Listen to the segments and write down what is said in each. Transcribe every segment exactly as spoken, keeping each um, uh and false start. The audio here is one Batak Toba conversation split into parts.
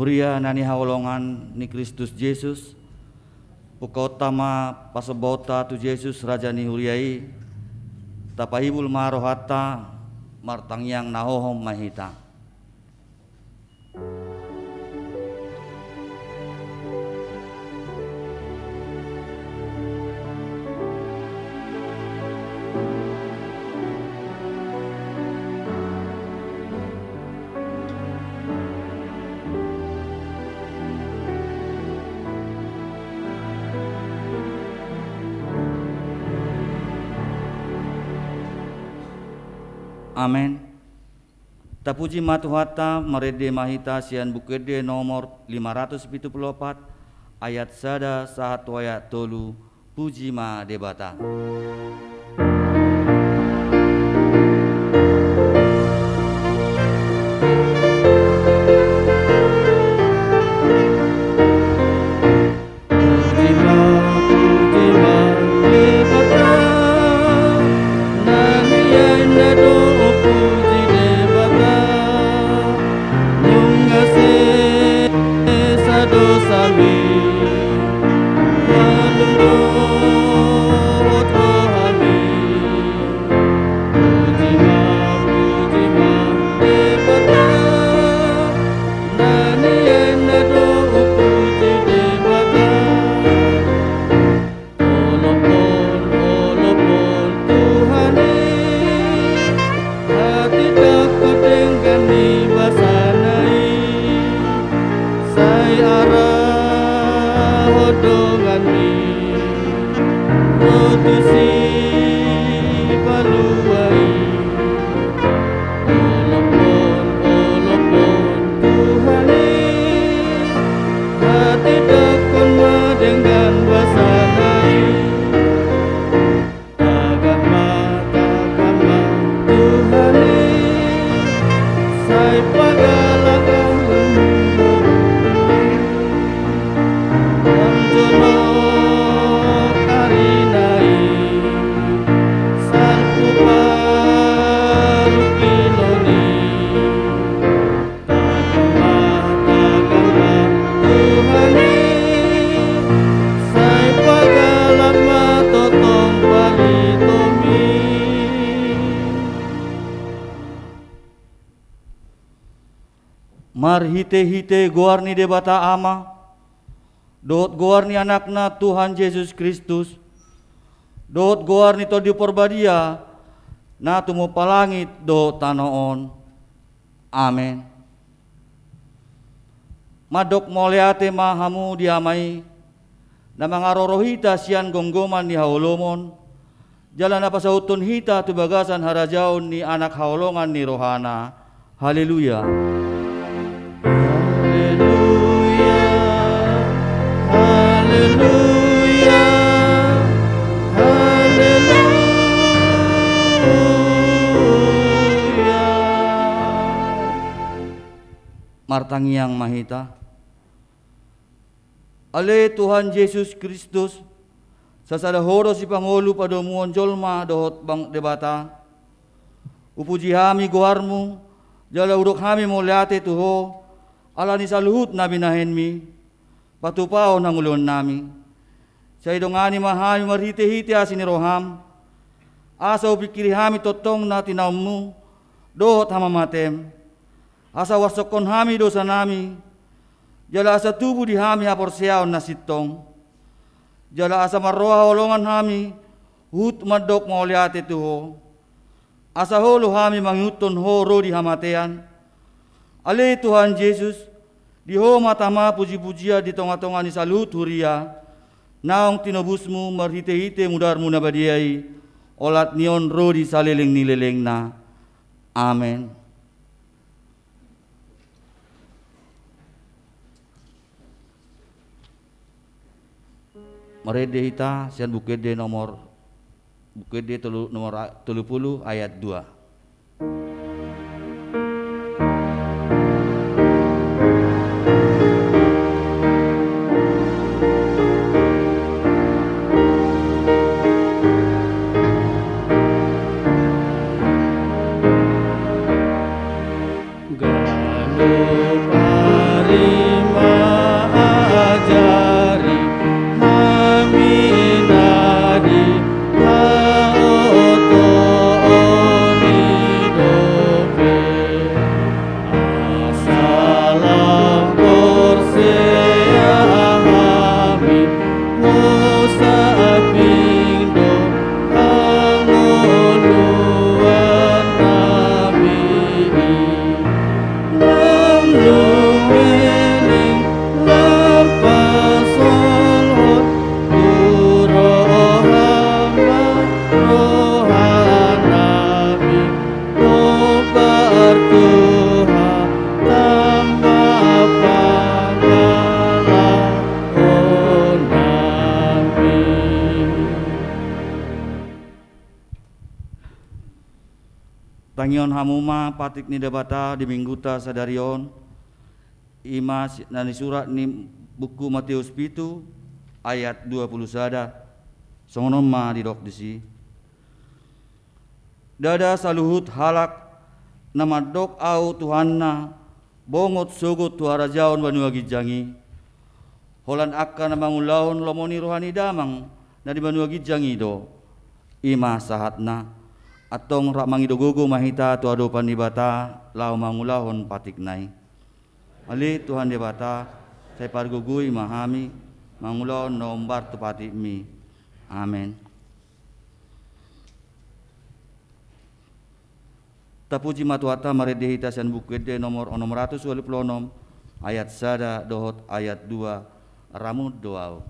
Huria na nihaholongan ni Kristus Jesus, pungkaonta ma pasombaonta tu Jesus, Raja ni huria i. Tapahibul ma rohanta, martangiang na hohom ma hita. Amen. Tapuji ma Tuhanta, marende ma hita sian Buku Ende nomor lima ratus pitu pulu opat, ayat sada sahat tu ayat tolu. Puji ma Debata. Puji ma, puji ma Debata, na nian na do puji Debata, nunga sesa dosami, malum dohot rohami. Puji ma, puji ma Debata, na nian na do puji Debata. Olopon, olopon Tuhan i, hatindanghon denggan ni basana i, sai arahon donganmi ro tu sipalua i. Olopon, olopon Tuhan i, hatindanghon ma denggan basana i. Tagak ma, tagak ma Tuhan i, sai pagalak ma. Nang jolo ari nai salpu parungkilon i. Tagak ma, tagak ma Tuhan i, sai pagalak ma tongtong palitomi. Marhitehite goar ni Debata Ama, dohot goar ni Anakna Tuhan Jesus Kristus, dohot goar ni Tondi Parbadia, na tumompa langit dohot tano on. Amen. Mandok mauliate ma hamu di Ama i, na mangaroro hita sian gomgoman ni haholomon, jala na pasauthon hita tu bagasan harajaon ni Anak haholongan ni rohana. Haleluya. Haleluya. Haleluya. Haleluya. Martangiang ma hita. Ale Tuhan Jesus Kristus, sasada Ho do sipangolu padomuhon jolma dohot bang Debata. Hupuji hami goarmu, jala hudok hami mauliate tu Ho, ala ni saluhut na binahenmi, patupahon hangoluannami. Sai dongani ma hami marhitehite asi ni roham, asa hupingkiri hami tongtong na tinaonmu, dohot hamamatem. Asa huansongkon hami dosanami, jala asa tubu di hami haporseaon na sintong. Jala asa marroha holongan hami, huhut mandok mauliate tu Ho. Asa olo hami mangihuthon Ho ro di hamatean. Ale Tuhan Jesus, di Ho ma tama pujipujian di tongatonga ni saluhut huria, naung tinobusmu marhitehite mudarmu na badia i, olat ni on ro di saleleng ni lelengna. Amen. Marende hita sian Buku Ende nomor, Buku Ende tolu, nomor a-, tolu pulu ayat dua. Ganup ari Tangihon hamu ma patik ni Debata di Mingguta sadari on, i ma si-, na nisurat ni buku Mateus pitu ayat dua pulu sada. Songon on ma didok disi: Ndada saluhut halak na mandok Ahu Tuhanna, bongot sogot tu harajaon banua ginjang i. Holan angka na mangulahon lomo ni roha ni Damang na di banua ginjang i do. I ma sahatna. Antong rap mangido gogo ma hita tu adopan ni Debata laho mangulahon patikna i. Ale Tuhan Debata, sai pargogoi ma hami mangulahon na hombar tu patikmi. Amen. Tapuji ma Tuhanta, marende hita sian Buku Ende nomor onom ratus ualu pulu onom, ayat sada dohot ayat dua. Ramut do ahu.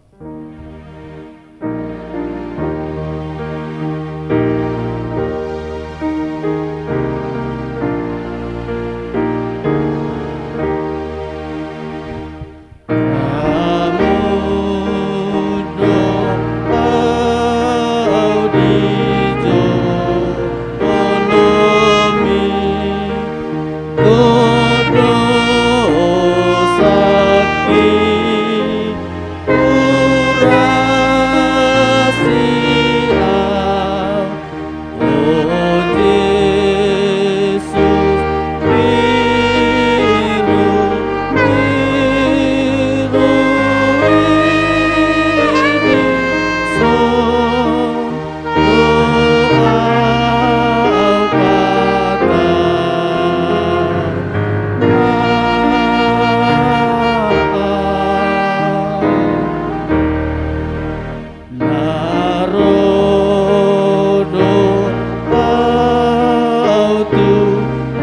Na ro do ahu tu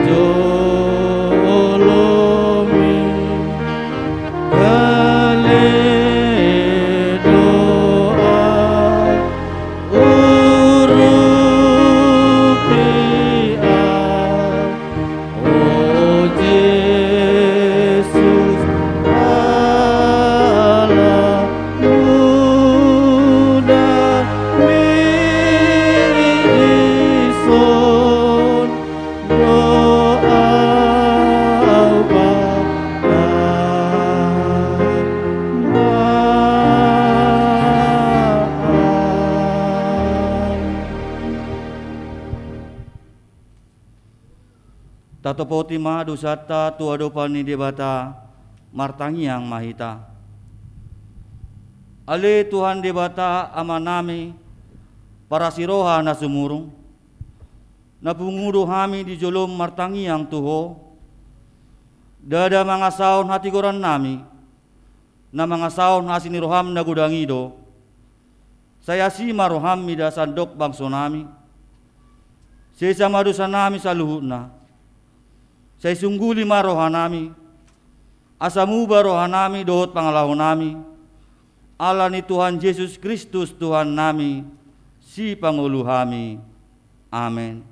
jolomi, gale do ahu, urupi ahu. O Jesus, ala muda mi dison do ahu patarmai. Tatopoti ma dosanta tu adopan ni Debata, martangiang ma hita. Ale Tuhan Debata Amanami, parasiroha na sumurung, na pungu do hami di jolom martangiang tu Ho, ndada mangasahon hatigorannami, na mangasahon asi ni roham na godang i do. Sai asi ma roham mida sandok bangsonami. Sesa ma dosanami saluhutna. Sai sungguli ma rohanami, asa muba rohanami dohot pangalahonami, ala ni Tuhan Jesus Kristus Tuhannami, Sipangolu hami. Amen.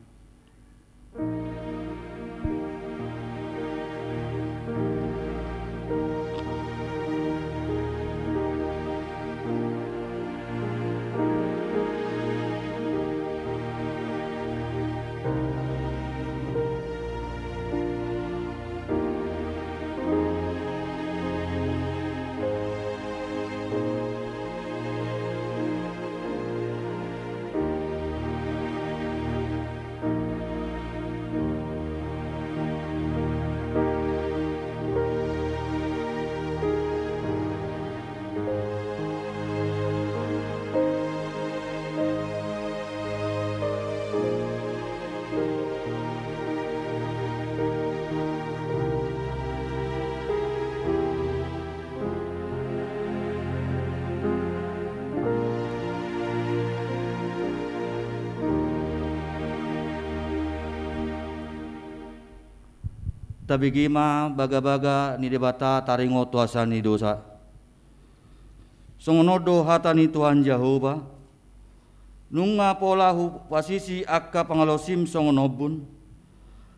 Tabege ma bagabaga ni Debata taringot tu hasea ni dosa. Songon on do hata ni Tuhan Jahowa: Nunga pola hupasisi angka pangalaosim songon ombun,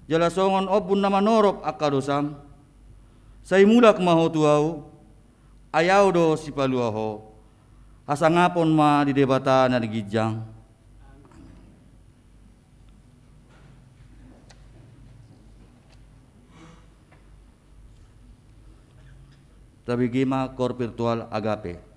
jala songon ombun na manorop angka dosam. Sai mulak ma ho tu Ahu, ai Ahu do sipalua ho. Hasangapon ma di Debata na di ginjang. Tabege ma Koor Virtual Agape.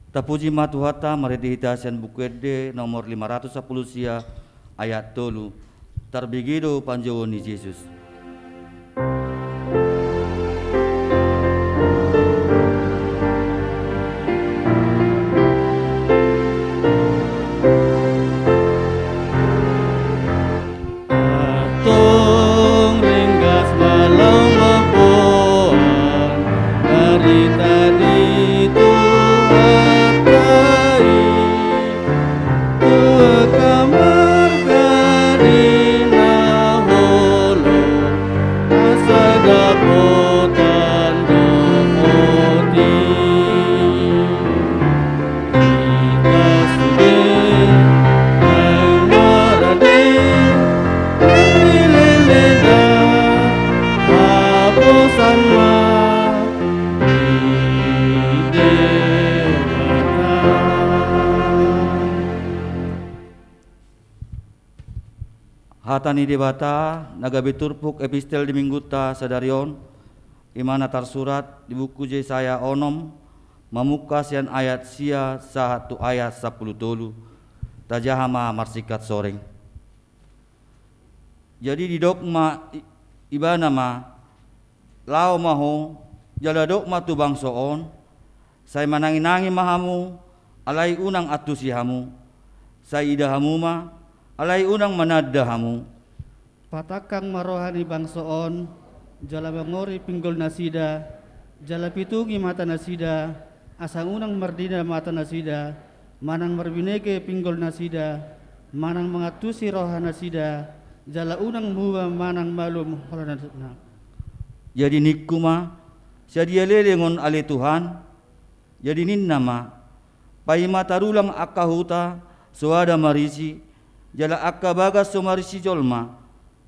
Tapuji ma Tuhanta, marende hita sian Buku Ende nomor lima ratus sampulu sia, ayat tolu. Tarbege do panjouon ni Jesus. Antong ringgas ma laho mamboan barita di Tuhanta i tu angka marga di na holom. Hata ni Debata na gabe turpuk epistel di Minggunta sadari on, i ma na tarsurat di buku Jesaya onom, mamungka sian ayat sia sahat tu ayat sampulu tolu. Tajaha ma marsingkat soreng. Jadi didok ma i-, ibana ma, "Laho ma ho, jala dok ma tu bangso on, sai manangi-nangi ma hamu, alai unang antusi hamu. Sai ida hamu ma, alai unang mananda hamu." Patangkang ma roha ni bangso on, jala mangori pinggol nasida, jala pitungi mata nasida, asa unang mardina mata nasida, manang marbinege pinggol nasida, manang mangantusi roha nasida, jala unang muba manang malum holan nasida. Jadi ningku ma, "Sadia leleng on ale Tuhan?" Jadi ninna ma, "Paima tarulang angka huta, soada marisi, jala angka bagas so marisi jolma,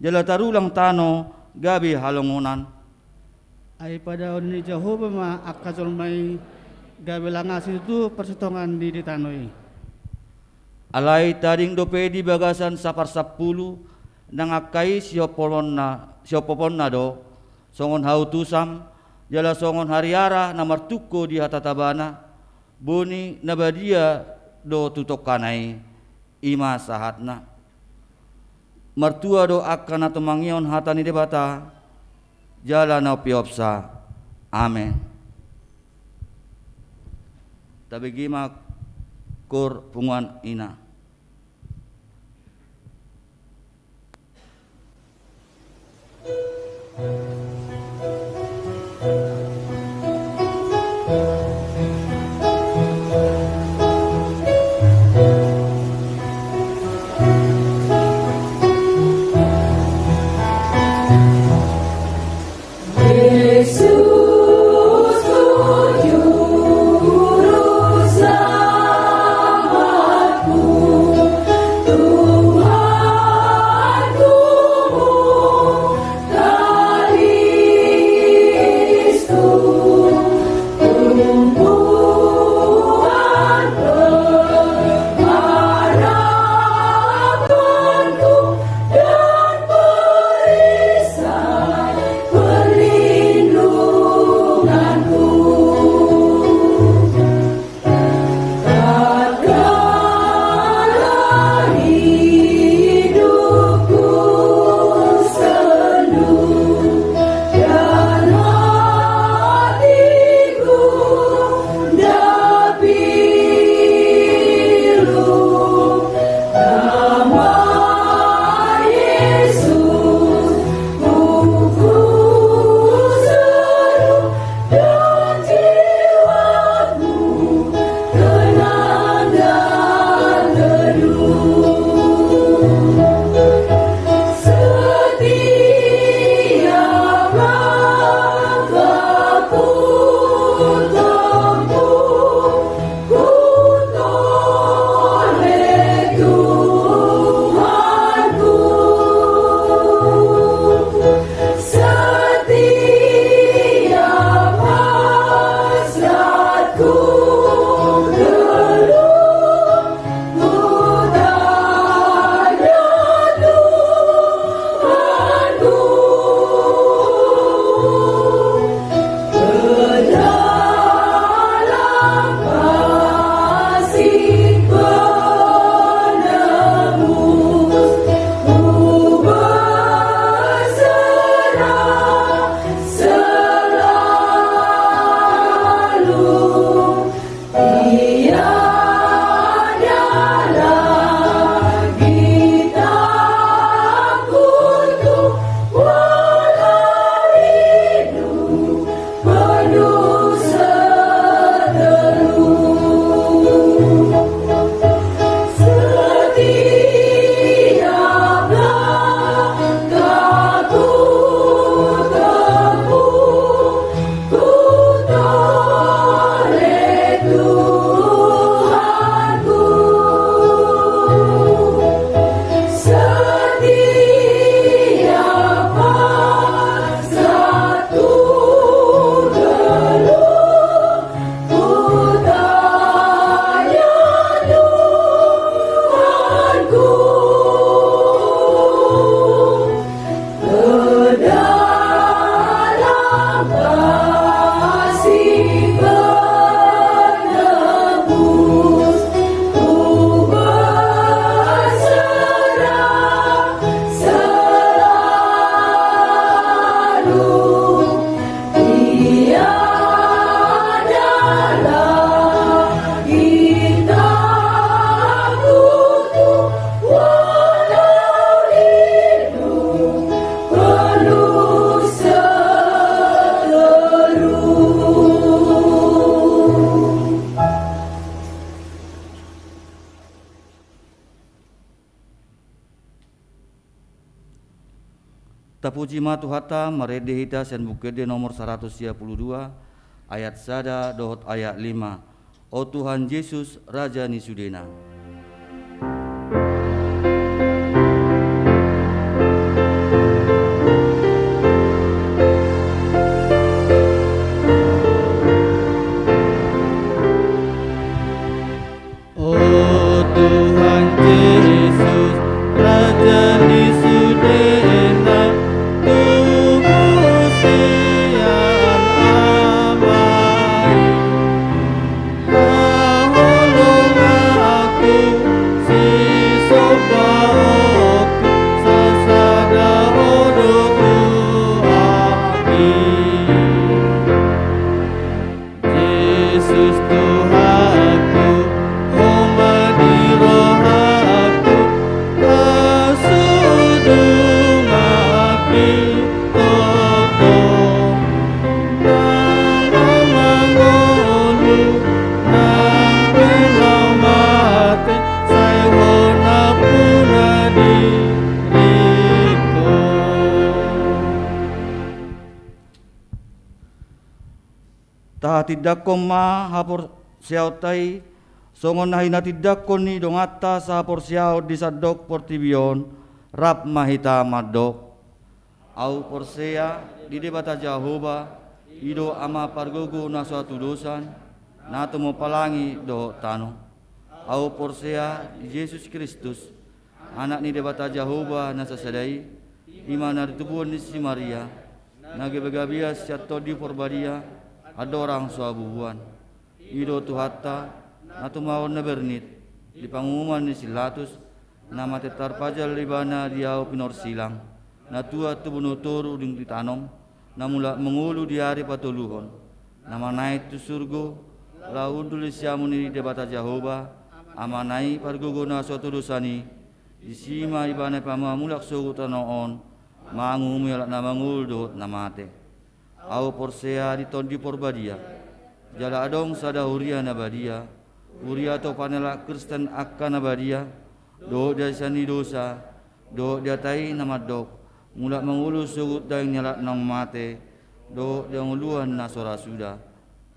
jala tarulang tano gabe halongonan." Ai padaon ni Jahowa ma angka jolma i, gabe lang asi tutu parsitongaan ni di tano i. Alai tading dope di bagasan saparsampulu, nang angka i sihophoponna, sihophoponna do, songon hautusan, jala songon hariara na martungko di hatatabana, boni na badia do tu tongkana i, i ma sahatna. Martua do angka na tumangihon hata ni Debata, jala na umpeopsa. Amen. Tabege ma koor punguan ina. Tapuji ma Tuhanta, marende hita sian Buku Ende nomor saratus sia pulu dua, ayat sada dohot ayat lima. O Tuhan Jesus, Raja ni sudena. O Tuhan Jesus, Raja ni sudena, tubu sian Ama i. Haholonganku, sisombaonku, sasada Ho do Tuhan i. Jesus Tuhanku, Ho ma di rohangku, hasohotan nang toto, nang mangolu, nang pe laho mate, sai Ho nampuna diringku. Tahatindangkon ma haporseaonta i, songon na hinatindangkon ni donganta sahaporseaon di sandok portibi on, rap ma hita mandok. Ahu porsea di Debata Jahowa, i do Ama pargogo na so hatudosan, na tumompa langit dohot tano. Ahu porsea di Jesus Kristus, Anak ni Debata Jahowa na sasada i, i ma na tubuan ni si Maria, na gabe gabean sian Tondi Porbadia, andorang so habubuhan. I do Tuhanta, na tumangihon na bernit, di panguhuman ni si Pilatus, na mate tarpajal Ibana di hau pinorsilang, na tuat tu bonotoru dung ditanom, na mulak mangolu di ari patoluhon, na manaek tu surgo, laho hundul di siamun ni Debata Jahowa, Amana i pargogo na so hatudosan i, disi ma Ibana pamamulak sogot tano on, manguhumi halak na mangolu dohot na mate. Ahu porsea di Tondi Porbadia, jala adong sada huria na badia, huria topan ni halak Kristen angka na badia, dohot di hasesaan ni dosa, dohot di hata i na mandok, mulak mangolu sogot daging ni halak naung mate, dohot di hangoluan na so ra suda.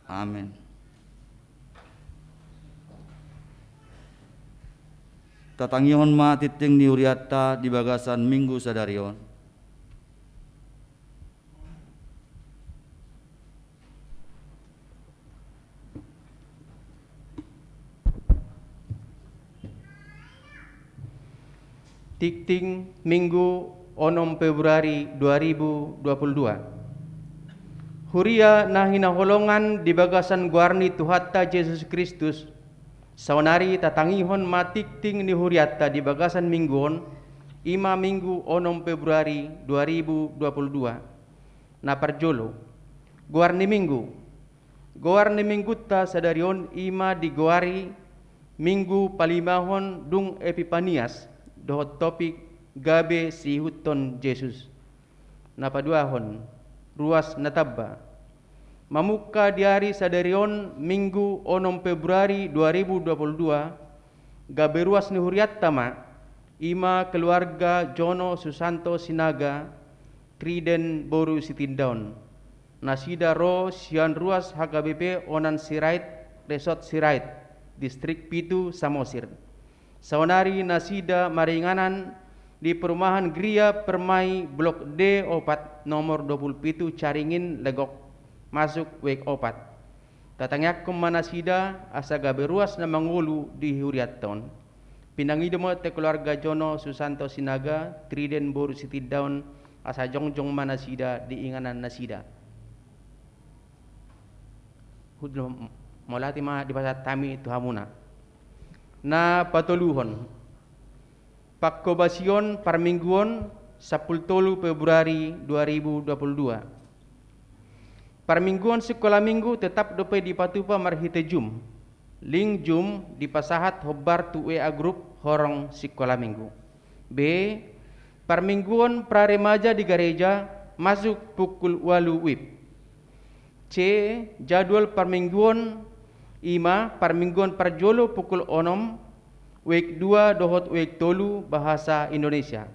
Amen. Tatangihon ma tingting ni hurianta di bagasan Minggu sadari on. Tingting Minggu onom Februari dua ribu dua puluh dua. Huria na hinaholongan di bagasan goar ni Tuhanta Jesus Kristus, saonari tatangihon ma tingting ni hurianta di bagasan Minggu on, i ma Minggu onom Februari dua ribu dua puluh dua. Na parjolo, goar ni Minggu. Goar ni Minggunta sadari on i ma digoari Minggu palimahon dung Epipanias, dohot topik gabe siihuthon Jesus. Na paduahon, ruas na tamba. Mamungka di ari sadari on Minggu onom Februari dua ribu dua puluh dua, gabe ruas ni hurianta ma, i ma keluarga Jono Susanto Sinaga, Triden boru Sitindaon. Nasida ro sian ruas H K B P Onan Sirait, Resort Sirait, Distrik pitu Samosir. Saonari nasida maringanan di perumahan Gria Permai Blok D opat nomor dua puluh pitu Caringin Legok, masuk wijk opat. Tatangiangkon ma nasida asa gabe ruas na mangolu di hurianta on. Pinangido ma tu keluarga Jono Susanto Sinaga, Triden boru Sitindaon, asa jongjong ma nasida di inganan nasida. Hudlo, mauliate ma dipasahat hami tu hamuna. Na patoluhon, panghobasion parmingguon sampulu tolu Februari dua ribu dua puluh dua. Parmingguon sikola minggu tetap dope dipatupa marhite Zoom. Link Zoom dipasahat hombar tu W A Group horong sikola minggu. B. Parmingguon pra remaja di gareja masuk pukul ualu wib. C. Jadwal parmingguon, i ma parmingguon parjolo pukul onom, wijk dua dohot wijk tolu bahasa Indonesia.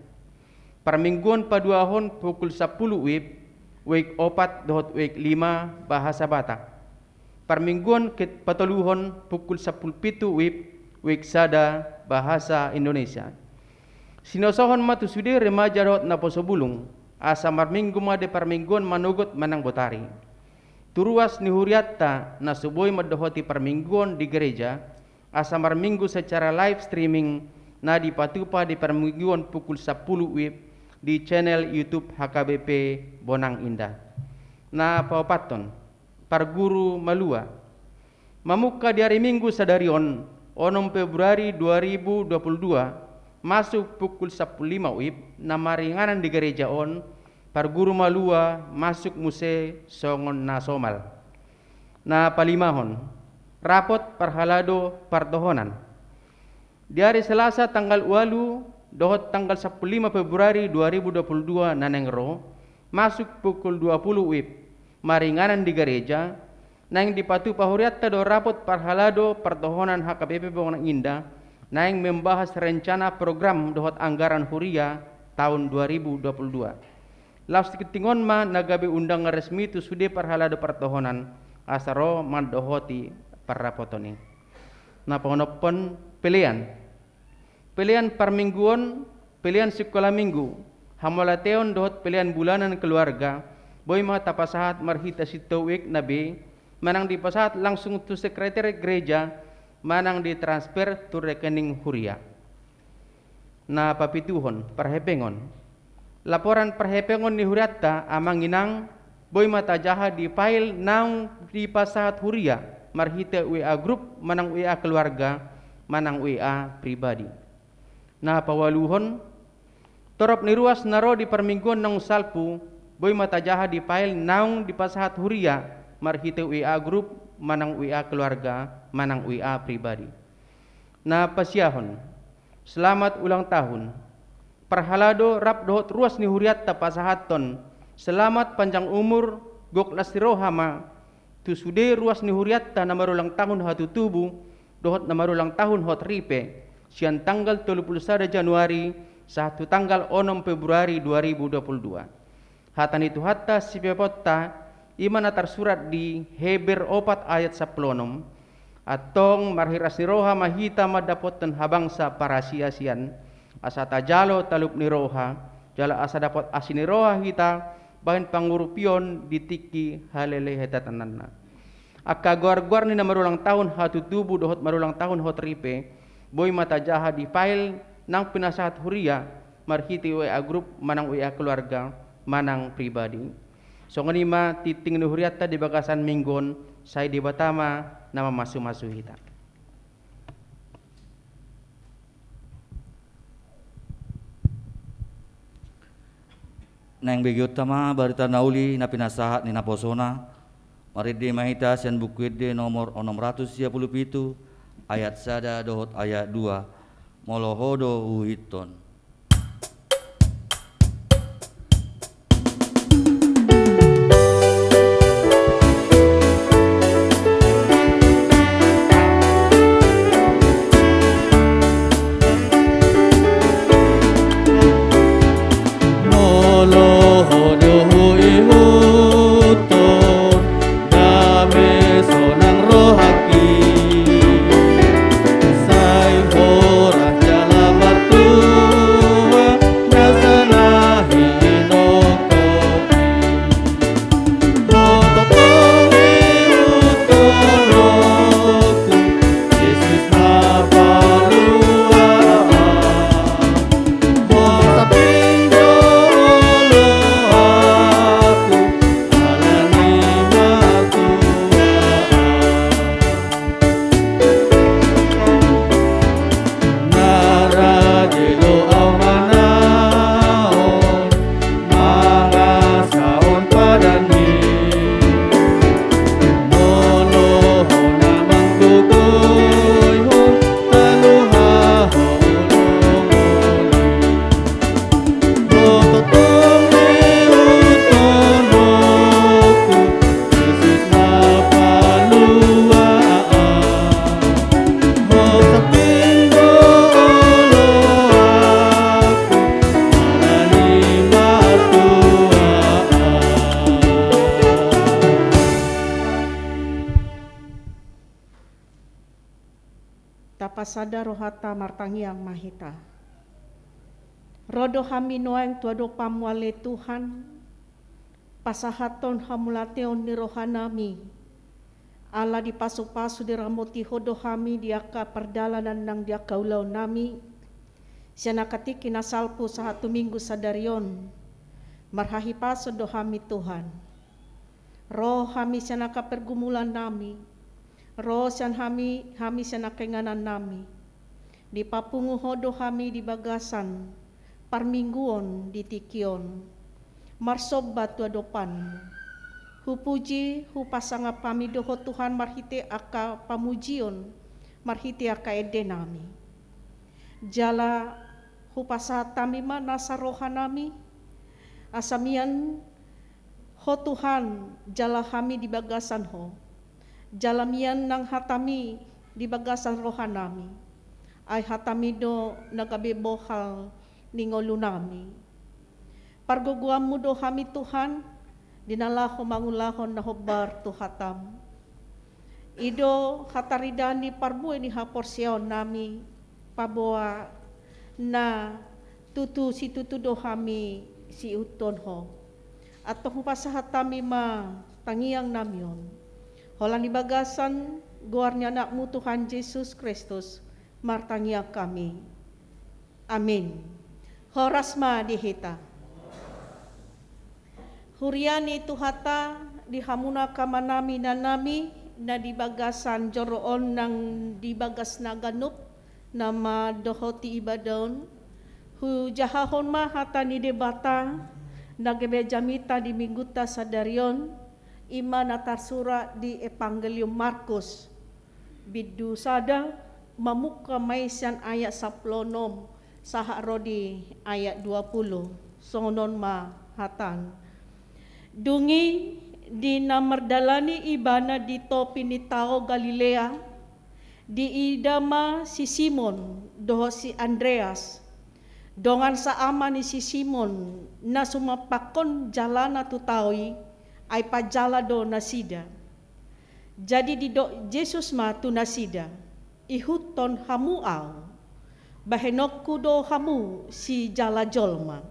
Parmingguon paduahon pukul sampulu WIB, week opat dohot week lima bahasa Batak. Parmingguon ket-, patoluhon pukul sampulu pitu WIB, week sada bahasa Indonesia. Sinosohon ma tu sude remaja dohot naposo bulung, asa marminggu ma di parmingguon manogot manang botari. Tu ruas ni hurianta na so boi mandohoti parmingguon di gereja, asa marminggu secara live streaming na dipatupa di parmingguon pukul sampulu WIB di channel YouTube H K B P Bonang Indah. Na paopathon, parguru malua. Mamungka di ari Minggu sadari on, onom Februari dua ribu dua puluh dua, masuk pukul sampulu lima WIB, na maringanan di gereja on, parguru malua masuk muse songon na somal. Na palimahon, rapot parhalado partohonan. Di ari Selasa tanggal ualu dohot tanggal sampulu lima Februari dua ribu dua puluh dua na naeng ro, masuk pukul dua puluh WIB, maringanan di gareja, naeng dipatupa hurianta do rapot parhalado partohonan H K B P Bonang Indah, naeng membahas rencana program dohot anggaran huria taon dua ribu dua puluh dua. Laos tingting on ma na gabe undangan resmi tu sude parhalado partohonan, asa ro mandohoti parrapoton i. Na paonomhon, pelean. Pelean parmingguon, pelean sikola minggu, hamauliateon dohot pelean bulanan keluarga, boi ma tapasahat marhite sintua WIB na be, manang dipasahat langsung tu sekretariat gereja, manang ditransfer tu rekening huria. Na papituhon, parhepengon. Laporan parhepengon ni hurianta, amang inang, boi ma tajaha di file naung dipasahat huria, marhite WA grup, manang WA keluarga, manang WA pribadi. Na paualuhon, torop ni ruas na ro di parmingguon naung salpu, boi ma tajaha di file naung dipasahat huria, marhite WA grup, manang WA keluarga, manang WA pribadi. Na pasiahon, selamat ulang tahun. Parhalado rap dohot ruas ni hurianta pasahathon, selamat panjang umur, gok las ni roha ma, tu sude ruas ni hurianta na marulang tahun hatutubu, dohot na marulang tahun hot ripe, sian tanggal tolu pulu sada Januari, sahat tu tanggal onom Februari dua ribu dua puluh dua. Hata ni Tuhanta sipeaponta, i ma na tarsurat di Heber opat ayat sampulu onom, antong marhiras ni roha ma hita mandapothon habangsa parasiasian, asa tajalo talup ni roha, jala asa dapot asi ni roha hita, bahen pangurupion di tingki halelehetananna. Angka goar-goar ni na marulang tahun hatutubu dohot marulang tahun hot ripe, boi ma tajaha di file naung pinasahat huria, marhite WA grup, manang WA keluarga, manang pribadi. Songon i ma tingting ni hurianta di bagasan minggu on, sai Debata ma na mamasu-masu hita. Naeng begeonta ma barita na uli na pinasahat ni naposona, marende ma hita sian Buku Ende nomor onom ratus sia pulu pitu, ayat sada dohot ayat dua, molo ho do huihuthon. Molo ho do huihuthon, dame sonang rohangki, sai horas jala martua. Sada rohanta, martangiang ma hita. Ro do hami nuaeng tu adopanMu ale Tuhan, pasahathon hamauliateon ni rohanami, ala dipasupasu diramoti Ho do hami di angka pardalanan nang di angka ulaonnami, sian angka tingki na salpu sahat tu Minggu sadari on. Marhahipason do hami Tuhan. Ro hami sian angka pergumulannami, ro sian hami, hami sian angka inganannami. Dipapungu Ho do hami di bagasan parmingguon di tingki on. Marsomba tu adopanMu. Hupuji, hupasangap hami do Ho Tuhan marhite angka pamujion, marhite angka endenami. Jala hupasahat hami ma nasa rohanami, asa mian Ho Tuhan, jala hami di bagasan Ho. Jala mian nang hatami di bagasan rohanami. Ai hatami do na gabe bohal ni ngolunami. PargogoanMu do hami Tuhan, di na laho mangulahon na hombar tu hataM. I do hataridaan ni parbue ni haporseaonnami, paboa na tutu situtu do hami siihuthon Ho. Antong hupasahat hami ma tangiangnami on. Holan di bagasan goar ni AnakMu Tuhan Jesus Kristus, martangiang hami. Amin. Horas ma di hita. Huria ni Tuhanta, di hamuna angka amanami, inanami, na di bagasan joro on nang di bagas na ganup, na mandohoti ibadah on, hujahahon ma hata ni Debata, na gabe jamita di Minggunta sadari on, i ma na tarsurat di Evangelium Markus. Bindu sada, mamungka ma i sian ayat sampulu onom sahat ro di ayat dua pulu. Songon on ma hatana. Dung i, di na mardalani Ibana di topi ni tao Galilea, diida ma si Simon dohot si Andreas, dongan saama ni si Simon, na sumampakkon jalana tu tao i, ai pajala do nasida. Jadi didok Jesus ma tu nasida, "Ihuthon hamu Ahu, bahenonku do hamu sijala jolma."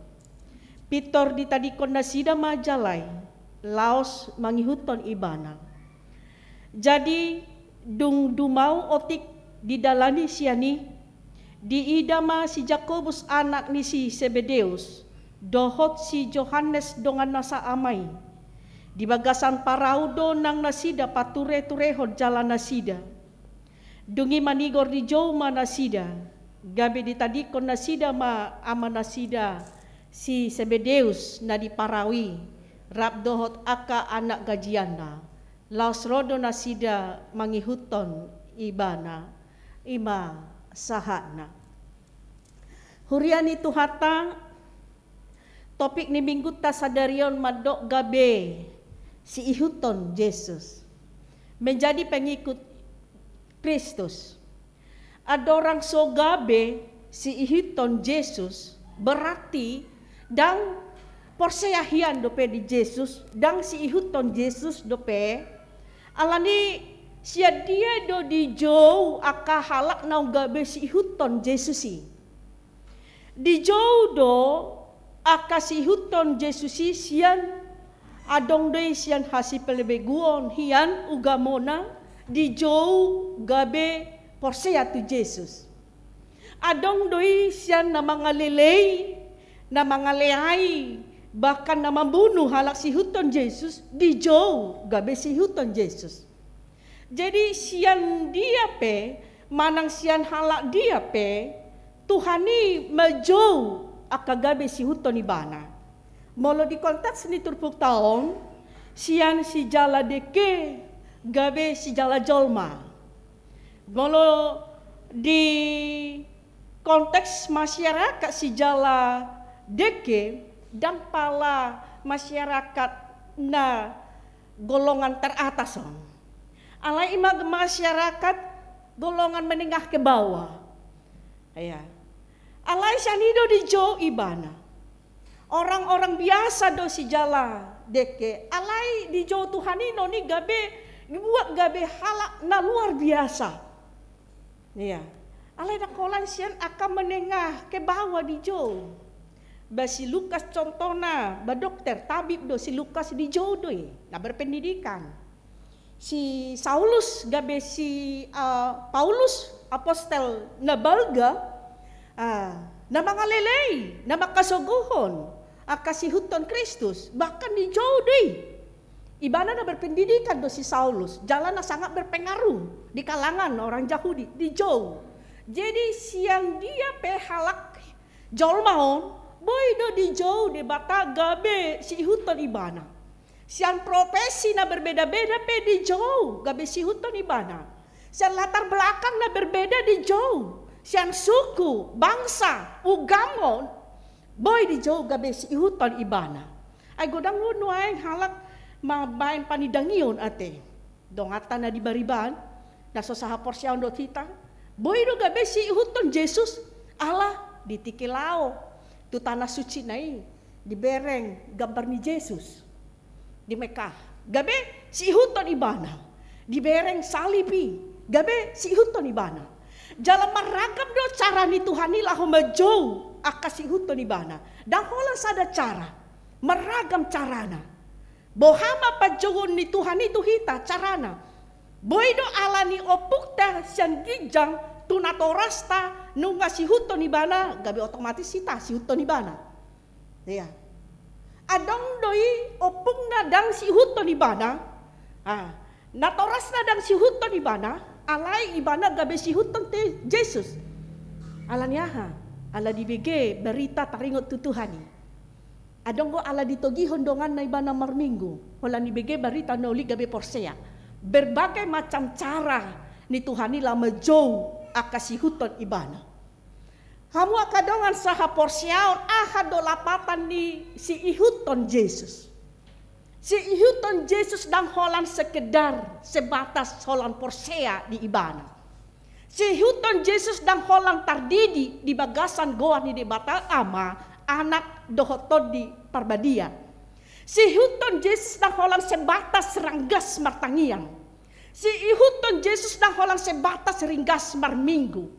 Pintor ditadingkon nasida ma jala i, laos mangihuthon Ibana. Jadi dung dumao otik di dalan i sian i, diida ma si Jakobus anak ni si Sebedeus, dohot si Johannes donganna saama i. Di bagasan parau do nang nasida patureturehon jalanasida. Dung i manigor di jou ma nasida, gabe ditadingkon nasida ma amanasida si Sebedeus na di parau i, rap dohot angka anak gajianna. Laos ro do nasida mangihuthon Ibana. I ma sahatna. Huria ni Tuhanta, topik ni Minggunta sadari on mandok gabe siihuthon Jesus. Menjadi pengikut Kristus. Andorang so gabe siihuthon Jesus, berarti ndang porsea hian dope di Jesus, ndang siihuthon Jesus dope. Alani sian dia do dijou angka halak naung gabe siihuthon Jesus i? Dijou do angka siihuthon Jesus i sian, adong do i sian hasipelebeguon hian ugamona, dijou gabe porsea tu Jesus. Adong do i sian na mangalelei, na mangaleai, bahkan na mambunu halak siihuthon Jesus, dijou gabe siihuthon Jesus. Jadi sian dia pe, manang sian halak dia pe, Tuhan i manjou angka gabe siihuthon Ibana. Molo di konteks ni turpukta on, sian sijala dengke gabe sijala jolma. Molo di konteks masyarakat sijala dengke, ndang pala masyarakat na golongan teratas on. Alai i ma masyarakat golongan menengah ke bawah. Iya. Alai sian i do dijou Ibana. Orang-orang biasa do sijala dengke. Alai dijou Tuhan i non i gabe, dibuat gabe halak na luar biasa. Iya. Alai ndang holan sian angka menengah ke bawah dijou. Ba si Lukas contohna, ba dokter, tabib do si Lukas, dijou do i, na berpendidikan. Si Saulus gabe si, eh, Paulus, apostel na balga, ah, na mangalelei, na mangkasogohon angka siihuthon Kristus, bahkan dijou do i. Ibana na berpendidikan do si Saulus, jala na sangat berpengaruh di kalangan orang Jahudi, dijou. Jadi sian dia pe halak jolma on, boi do dijou Debata gabe siihuthon ibana. Sian profesi na berbeda-beda pe dijou gabe siihuthon ibana. Sian latar belakang na berbeda dijou. Sian suku, bangsa, ugama on, boi dijou gabe siihuthon ibana. Ai godang do nuaeng halak mambaen panidangion ate. Donganta na di bariba, na so sahaporseaon dohot hita, boi do gabe siihuthon Jesus, ala di tingki laho tu tanah suci na i, dibereng gambar ni Jesus di Mekah, gabe siihuthon ibana. Dibereng salib i, gabe siihuthon ibana. Jala marragam do cara ni Tuhan i laho manjou angka siihuthon ibana. Ndang holan sada cara, marragam carana. Boha ma panjouon ni Tuhan i tu hita carana? Boi do ala ni ompungta sian ginjang tu natorasta nunga siihuthon ibana, gabe otomatis hita siihuthon ibana. Ia. Adong do i ompungna ndang siihuthon ibana. Ah, natorasna ndang siihuthon ibana, alai ibana gabe siihuthon te Jesus. Ala ni aha? Ala dibege barita taringot tu Tuhan i. Adong do ala ditogihon donganna ibana marminggu, holan dibege barita na uli gabe porsea. Berbagai macam cara ni Tuhan i laho manjou angka siihuthon ibana. Hamu angka dongan sahaporseaon, aha do lapatan ni siihuthon Jesus? Siihuthon Jesus ndang holan sekedar sebatas holan porsea di ibana. Siihuthon Jesus ndang holan tardidi di bagasan goar ni Debata Ama, Anak dohot Tondi Parbadia. Siihuthon Jesus ndang holan sebatas ranggas martangiang. Siihuthon Jesus ndang holan sebatas ranggas marminggu.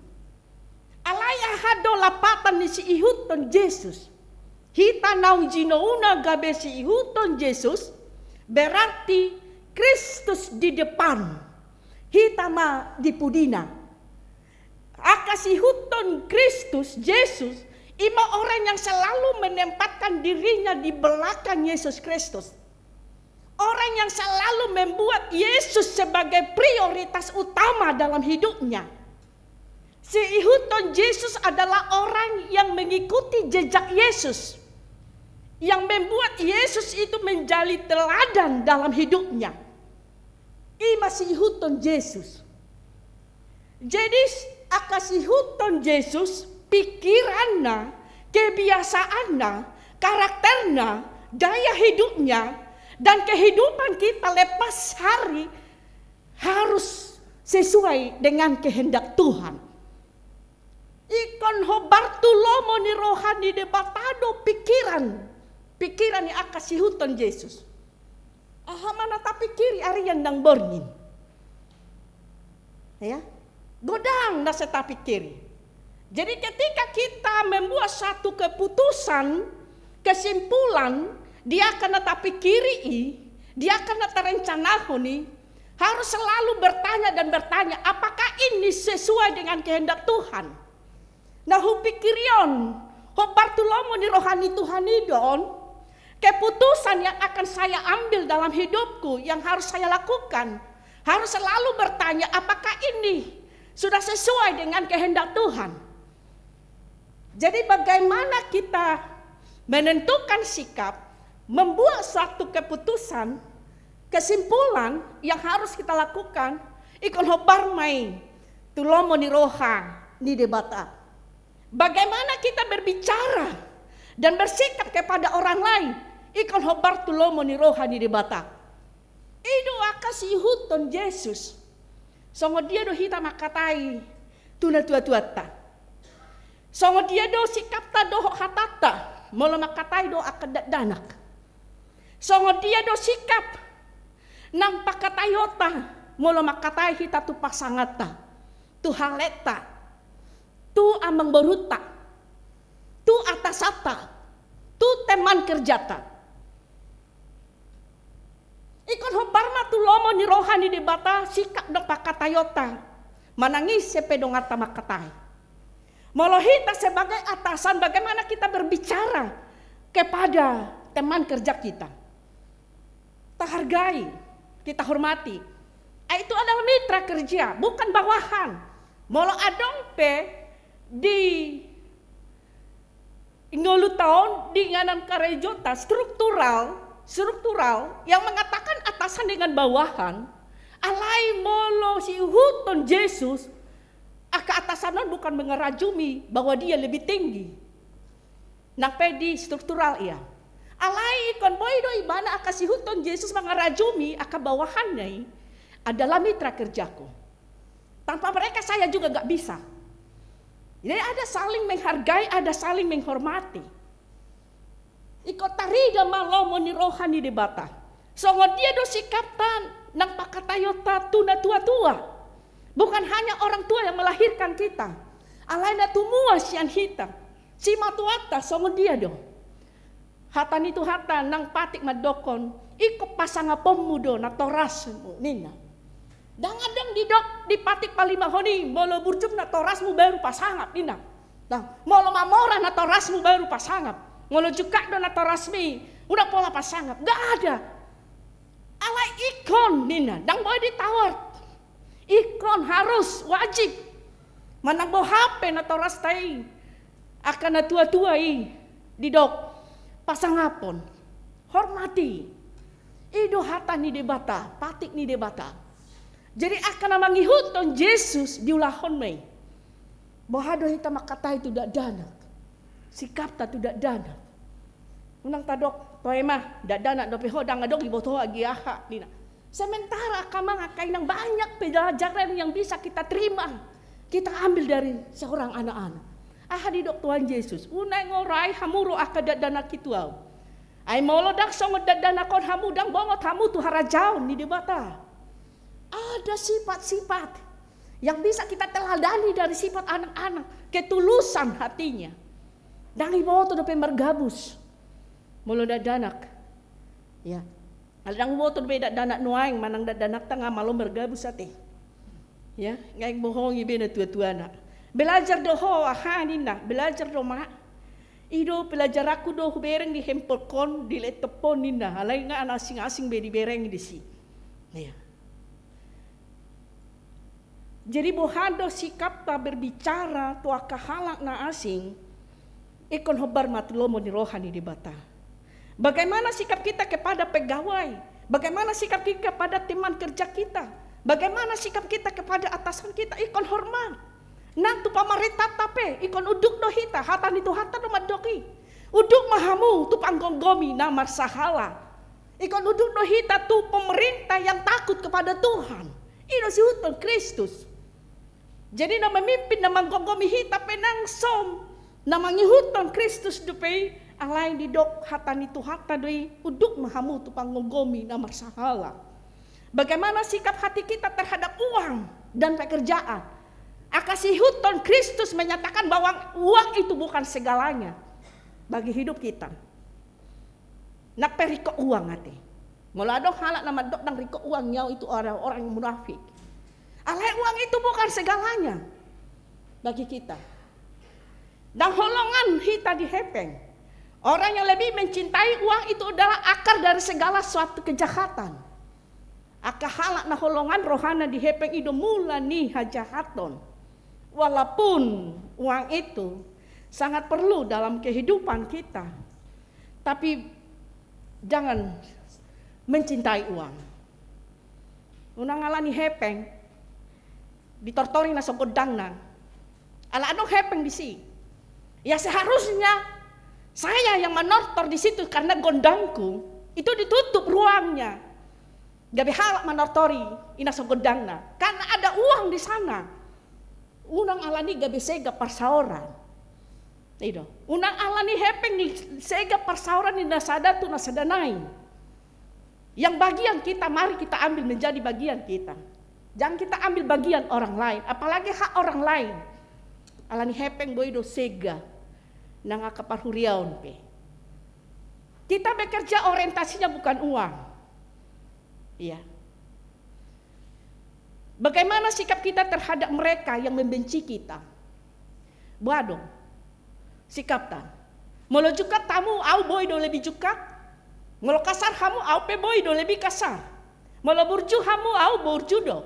Alai aha do lapatan ni siihuthon Jesus? Hita naung jinouna gabe siihuthon Jesus, berarti Kristus di depan, hita ma di pudina. Angka siihuthon Kristus Jesus, i ma orang yang selalu menempatkan dirinya di belakang Yesus Kristus. Orang yang selalu membuat Yesus sebagai prioritas utama dalam hidupnya. Siihuthon Jesus adalah orang yang mengikuti jejak Yesus, yang membuat Yesus itu menjadi teladan dalam hidupnya. I ma siihuthon Jesus. Jadi, angka siihuthon Jesus, pikiranna, kebiasaanna, karakterna, gaya hidupnya, dan kehidupan kita lepas hari harus sesuai dengan kehendak Tuhan. Ingkon hombar tu lomo ni roha ni Debata do pikiran, pikiran ni angka siihuthon Jesus. Aha ma na tapikiri ari na naeng borngin? Ya, godang na sai tapikiri. Jadi ketika kita membuat satu keputusan, kesimpulan, di angka na tapikiri i, di angka na tarencanahon i, harus selalu bertanya dan bertanya, apakah ini sesuai dengan kehendak Tuhan? Na hupikiri on, hombar tu lomo ni roha ni Tuhan i do on, keputusan yang akan saya ambil dalam hidupku, yang harus saya lakukan, harus selalu bertanya, apakah ini sudah sesuai dengan kehendak Tuhan? Jadi, bagaimana kita menentukan sikap, membuat suatu keputusan, kesimpulan yang harus kita lakukan, ingkon hombar ma i tu lomo ni roha ni Debata. Bagaimana kita berbicara dan bersikap kepada orang lain, ingkon hombar tu lomo ni roha ni Debata. I do angka siihuthon Jesus. Songon dia do hita mangkatai tu natuatuanta? Songon dia do sikapta dohot hatanta molo mangkatai dohot angka dakdanak? Songon dia do sikap nang pangkataionta molo mangkatai hita tu pasanganta, tu halenta? tu amangborunta, tu atasanta, tu teman kerjanta. Ingkon hombar ma tu lomo ni roha ni Debata sikap dohot pangkataionta, manang ise pe donganta mangkatai. Molo hita sebagai atasan, bagaimana kita berbicara kepada teman kerja kita? Tahargai, kita hormati. Ah, itu adalah mitra kerja, bukan bawahan. Molo adong pe di ngolunta on, di inganan karejonta, struktural, struktural yang mengatakan atasan dengan bawahan, alai molo siihuthon Jesus, angka atasan on bukan mengerajumi bahwa dia lebih tinggi. Nang pe di struktural ia. Alai ingkon boi do ibana angka siihuthon Jesus mangarajumi angka bawahanna i adalah mitra kerjaku. Tanpa mereka saya juga nggak bisa. Jadi ada saling menghargai, ada saling menghormati. Ingkon tarida ma lomo ni roha ni Debata. Songon dia do sikapta nang pangkataionta tu na tua-tua. Bukan hanya orang tua yang melahirkan kita. Alai na tumua sian hita. Simatuanta songon dia do. Hata ni Tuhanta nang patik mandokkon, ingkon pasangaponmu do natorasmu, ninna. Ndang adong didok di patik palimahon i, molo burjum natorasmu baru pasangap, ninna. Nah, molo mamora natorasmu baru pasangap. Molo jungkat do natorasmi, unang pola pasangap. Nggak ada. Alai ingkon, ninna, ndang boi ditawar. Ingkon harus, wajib. Manang boha pe natorasta i, angka na tua-tua i, didok, pasangapon, hormati. I do hata ni Debata, patik ni Debata. Jadi angka na mangihuthon Jesus diulahon ma i. Boha do hita mangkatai tu dakdanak, sikapta tu dakdanak. Unang tadok, toe ma, dakdanak dope ho, ndang adong diboto ho agi aha, ninna. Sementara angka amang, angka inang, banyak pelajaran yang bisa kita terima, kita ambil dari seorang anak-anak. Aha didok Tuhan Jesus? Unang orai hamu ro angka dakdanak i tu Ahu. Ai molo ndang songon dakdanak on hamu, ndang bongot hamu tu harajaon ni Debata. Ada sifat-sifat yang bisa kita teladani dari sifat anak-anak, ketulusan hatinya. Ndang diboto dope margabus molo dakdanak. Ya. Ndang diboto dope dakdanak nuaeng manang dakdanak tangah malo margabus ate. Ya, nunga dibohongi be na tua-tuana. Belajar do ho, aha ninna, belajar do ma. I do pelajaranku do hubereng di handphonekon, di laptopkon, ninna. Alai nunga na asing-asing be dibereng disi. Ya. Jadi boha do sikapta berbicara tu angka halak na asing, ingkon hombar ma tu lomo ni roha ni Debata. Bagaimana sikap kita kepada pegawai? Bagaimana sikap kita kepada teman kerja kita? Bagaimana sikap kita kepada atasan kita? Ingkon hormat. Nang tu pamarentanta pe, ingkon unduk do hita, hata ni Tuhanta do mandok i. Unduk ma hamu tu panggomgomi na marsahala. Ingkon unduk do hita tu pemerintah yang takut kepada Tuhan. I do siihuthon Kristus. Jadi na memimpin, na manggomgomi hita pe nang son na mangihuthon Kristus dope i, alai didok hata ni Tuhanta do i, unduk ma hamu tu panggomgomi na marsahala. Bagaimana sikap hati kita terhadap uang dan pekerjaan? Angka siihuthon Kristus menyatakan bahwa uang itu bukan segalanya bagi hidup kita. Nang pe ringkot uang ate. Molo adong halak na mandok ndang ringkot uang, nyawa itu orang-orang yang munafik. Alai uang itu bukan segalanya bagi kita. Ndang holongan hita di hepeng. Orang yang lebih mencintai uang itu adalah akar dari segala suatu kejahatan. Angka halak na holongan rohana di hepeng i do mula ni hajahaton. Walaupun uang itu sangat perlu dalam kehidupan kita, tapi jangan mencintai uang. Unang ala ni hepeng ditortori na so gondangna. Ala adong hepeng disi. Ya seharusnya saya yang manortor di situ karena gondangku itu ditutup ruangnya. Gabe halak manortori i na so gondangna. Karena ada uang di sana. Unang ala ni gabe sega parsaoran. I do. Unang ala ni hepeng sega parsaoran ni na sada tu na sada nai. Yang bagian kita, mari kita ambil menjadi bagian kita. Jangan kita ambil bagian orang lain, apalagi hak orang lain. Alani hepeng boi do sega nang angka parhuriaon pe. Kita bekerja orientasinya bukan uang. Iya. Bagaimana sikap kita terhadap mereka yang membenci kita? Boha do sikapta? Molo jungkat hamu, au boi do lebih jungkat. Molo kasar hamu, au pe boi do lebih kasar. Molo burju hamu, au burju do.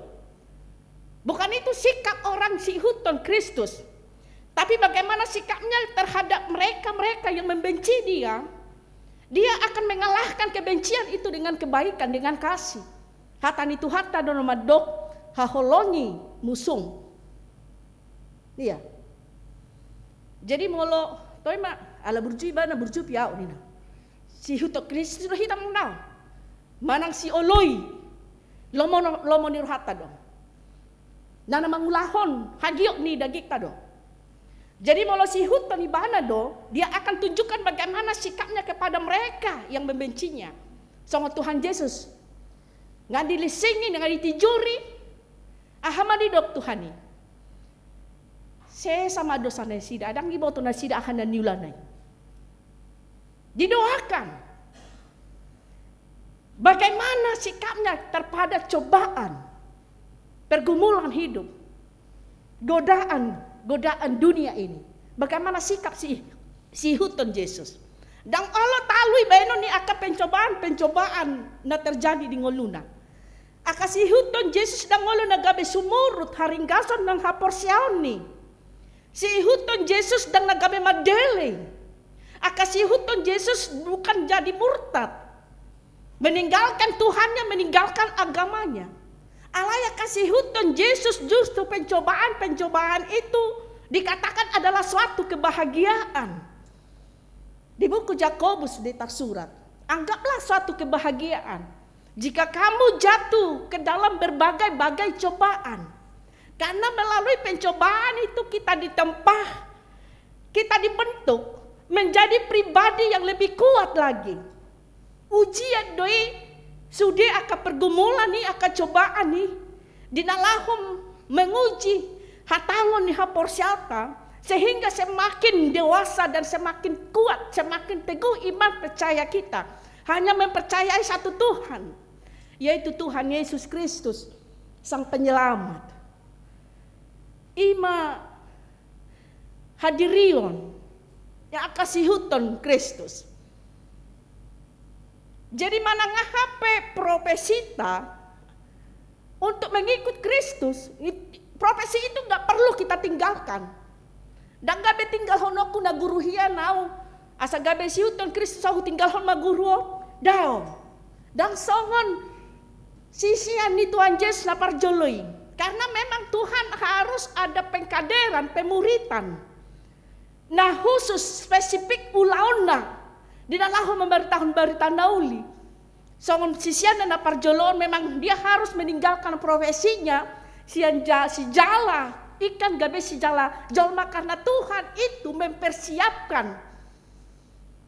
Bukan itu sikap orang siihuthon Kristus. Tapi bagaimana sikapnya terhadap mereka-mereka yang membenci dia? Dia akan mengalahkan kebencian itu dengan kebaikan, dengan kasih. Hata ni Tuhanta do na mandok, haholongi musum. Iya. Jadi molo, toe ma, ala burju ibana, burju pe au ninna. Siihuthon Kristus do hita muna. Manang sioloi, lomo, lomo ni rohanta do. Na, na mangulahon hagiot ni dagingta do. Jadi molo siihuthon ibana do, dia akan tunjukkan bagaimana sikapnya kepada mereka yang membencinya. Songon Tuhan Jesus. Nga dilesingi, nga ditijuri. Aha ma didok Tuhan i? Sesa ma dosa nasida, ndang diboto nasida aha na niulana i. Didoakan. Bagaimana sikapnya terhadap cobaan, pergumulan hidup, godaan, godaan dunia ini? Bagaimana sikap si, siihuthon Jesus? Ndang olo talu i baenon ni angka pencobaan-pencobaan na terjadi di ngoluna. Angka siihuthon Jesus ndang olo na gabe sumurut haringgason nang haporseaon ni. Siihuthon Jesus ndang na gabe mandele. Angka siihuthon Jesus bukan jadi murtad. Meninggalkan Tuhannya, meninggalkan agamanya. Alai angka siihuthon Jesus justru pencobaan-pencobaan itu dikatakan adalah suatu kebahagiaan. Di buku Jakobus do tarsurat, anggaplah suatu kebahagiaan jika kamu jatuh ke dalam berbagai-bagai cobaan. Karena melalui pencobaan itu kita ditempa, kita dibentuk menjadi pribadi yang lebih kuat lagi. Ujian do i, sude angka pergumulan i, angka cobaan i, di na laho menguji hatangon ni haporseaonta, sehingga semakin dewasa dan semakin kuat, semakin teguh iman percaya kita. Hanya mempercayai satu Tuhan, yaitu Tuhan Yesus Kristus, Sang Penyelamat. I ma hadirion ni angka siihuthon Kristus. Jadi manang aha pe profesita untuk mengikut Kristus, it-, profesi itu nggak perlu kita tinggalkan. Ndang gabe tinggalhononku na guru hian au, asa gabe siihuthon Kristus au, hutinggalhon ma guru on. Daong. Ndang songon sisean ni Tuhan Jesus na parjolo i. Karena memang Tuhan harus ada pengkaderan, pemuritan na khusus, spesifik ulaonna di na laho mambaritahon barita na uli. Songon siseanna na parjolo on, memang dia harus meninggalkan profesinya, sian ja-, sijala, ingkon gabe sijala jolma, karena Tuhan itu mempersiapkan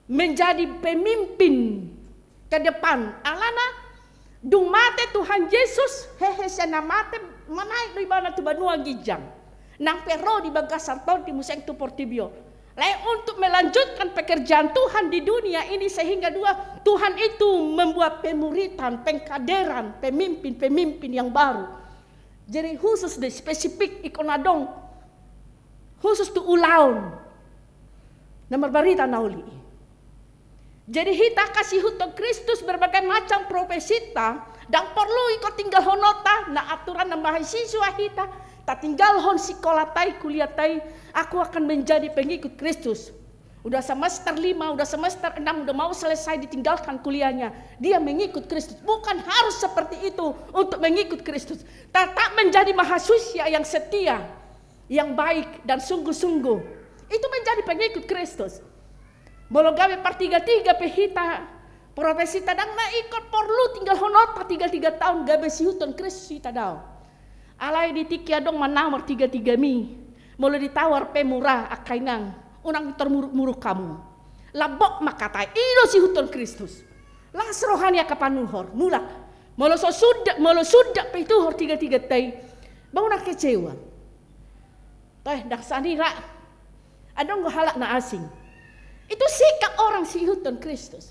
menjadi pemimpin ke depan. Alana dung mate Tuhan Jesus, hehe, sian na mate, manaek do ibana tu banua ginjang. Nang pe ro di bagasan tondi muse tu portibi on. Lae untuk melanjutkan pekerjaan Tuhan di dunia ini, sehingga dua, Tuhan itu membuat pemuritan, pengkaderan pemimpin-pemimpin yang baru. Jadi khusus do i, spesifik, ingkon adong khusus tu ulaon na marbarita na uli i. Jadi hita angka siihuthon Kristus, berbagai macam profesita, ndang porlu ingkon tinggalhononta, na aturan na mahasiswa hita, tatinggalhon sikolata i, kuliata i, aku akan menjadi pengikut Kristus. Udah semester lima, udah semester enam, udah mau selesai, ditinggalkan kuliahnya. Dia mengikut Kristus. Bukan harus seperti itu untuk mengikut Kristus. Tetap menjadi mahasiswa yang setia, yang baik dan sungguh-sungguh. Itu menjadi pengikut Kristus. Molo gabe partiga-tiga pe hita, profesita, ndang na ingkon porlu tinggalhononta tiga-tiga taon gabe siihuthon Kristus hita, daong. Alai di tingki adong ma na martiga-tigami, molo ditawar pe mura, angka inang, unang tarmuruk-muruk hamu. Lambok ma hata i, i do siihuthon Kristus. Las roha ni angka panuhor, mulak. Molo so suda, molo suda pe ituhor tiga-tiganta i, ba unang kecewa. Teh, ndang sani ra. Adong do halak na asing. Itu sikap orang siihuthon Kristus.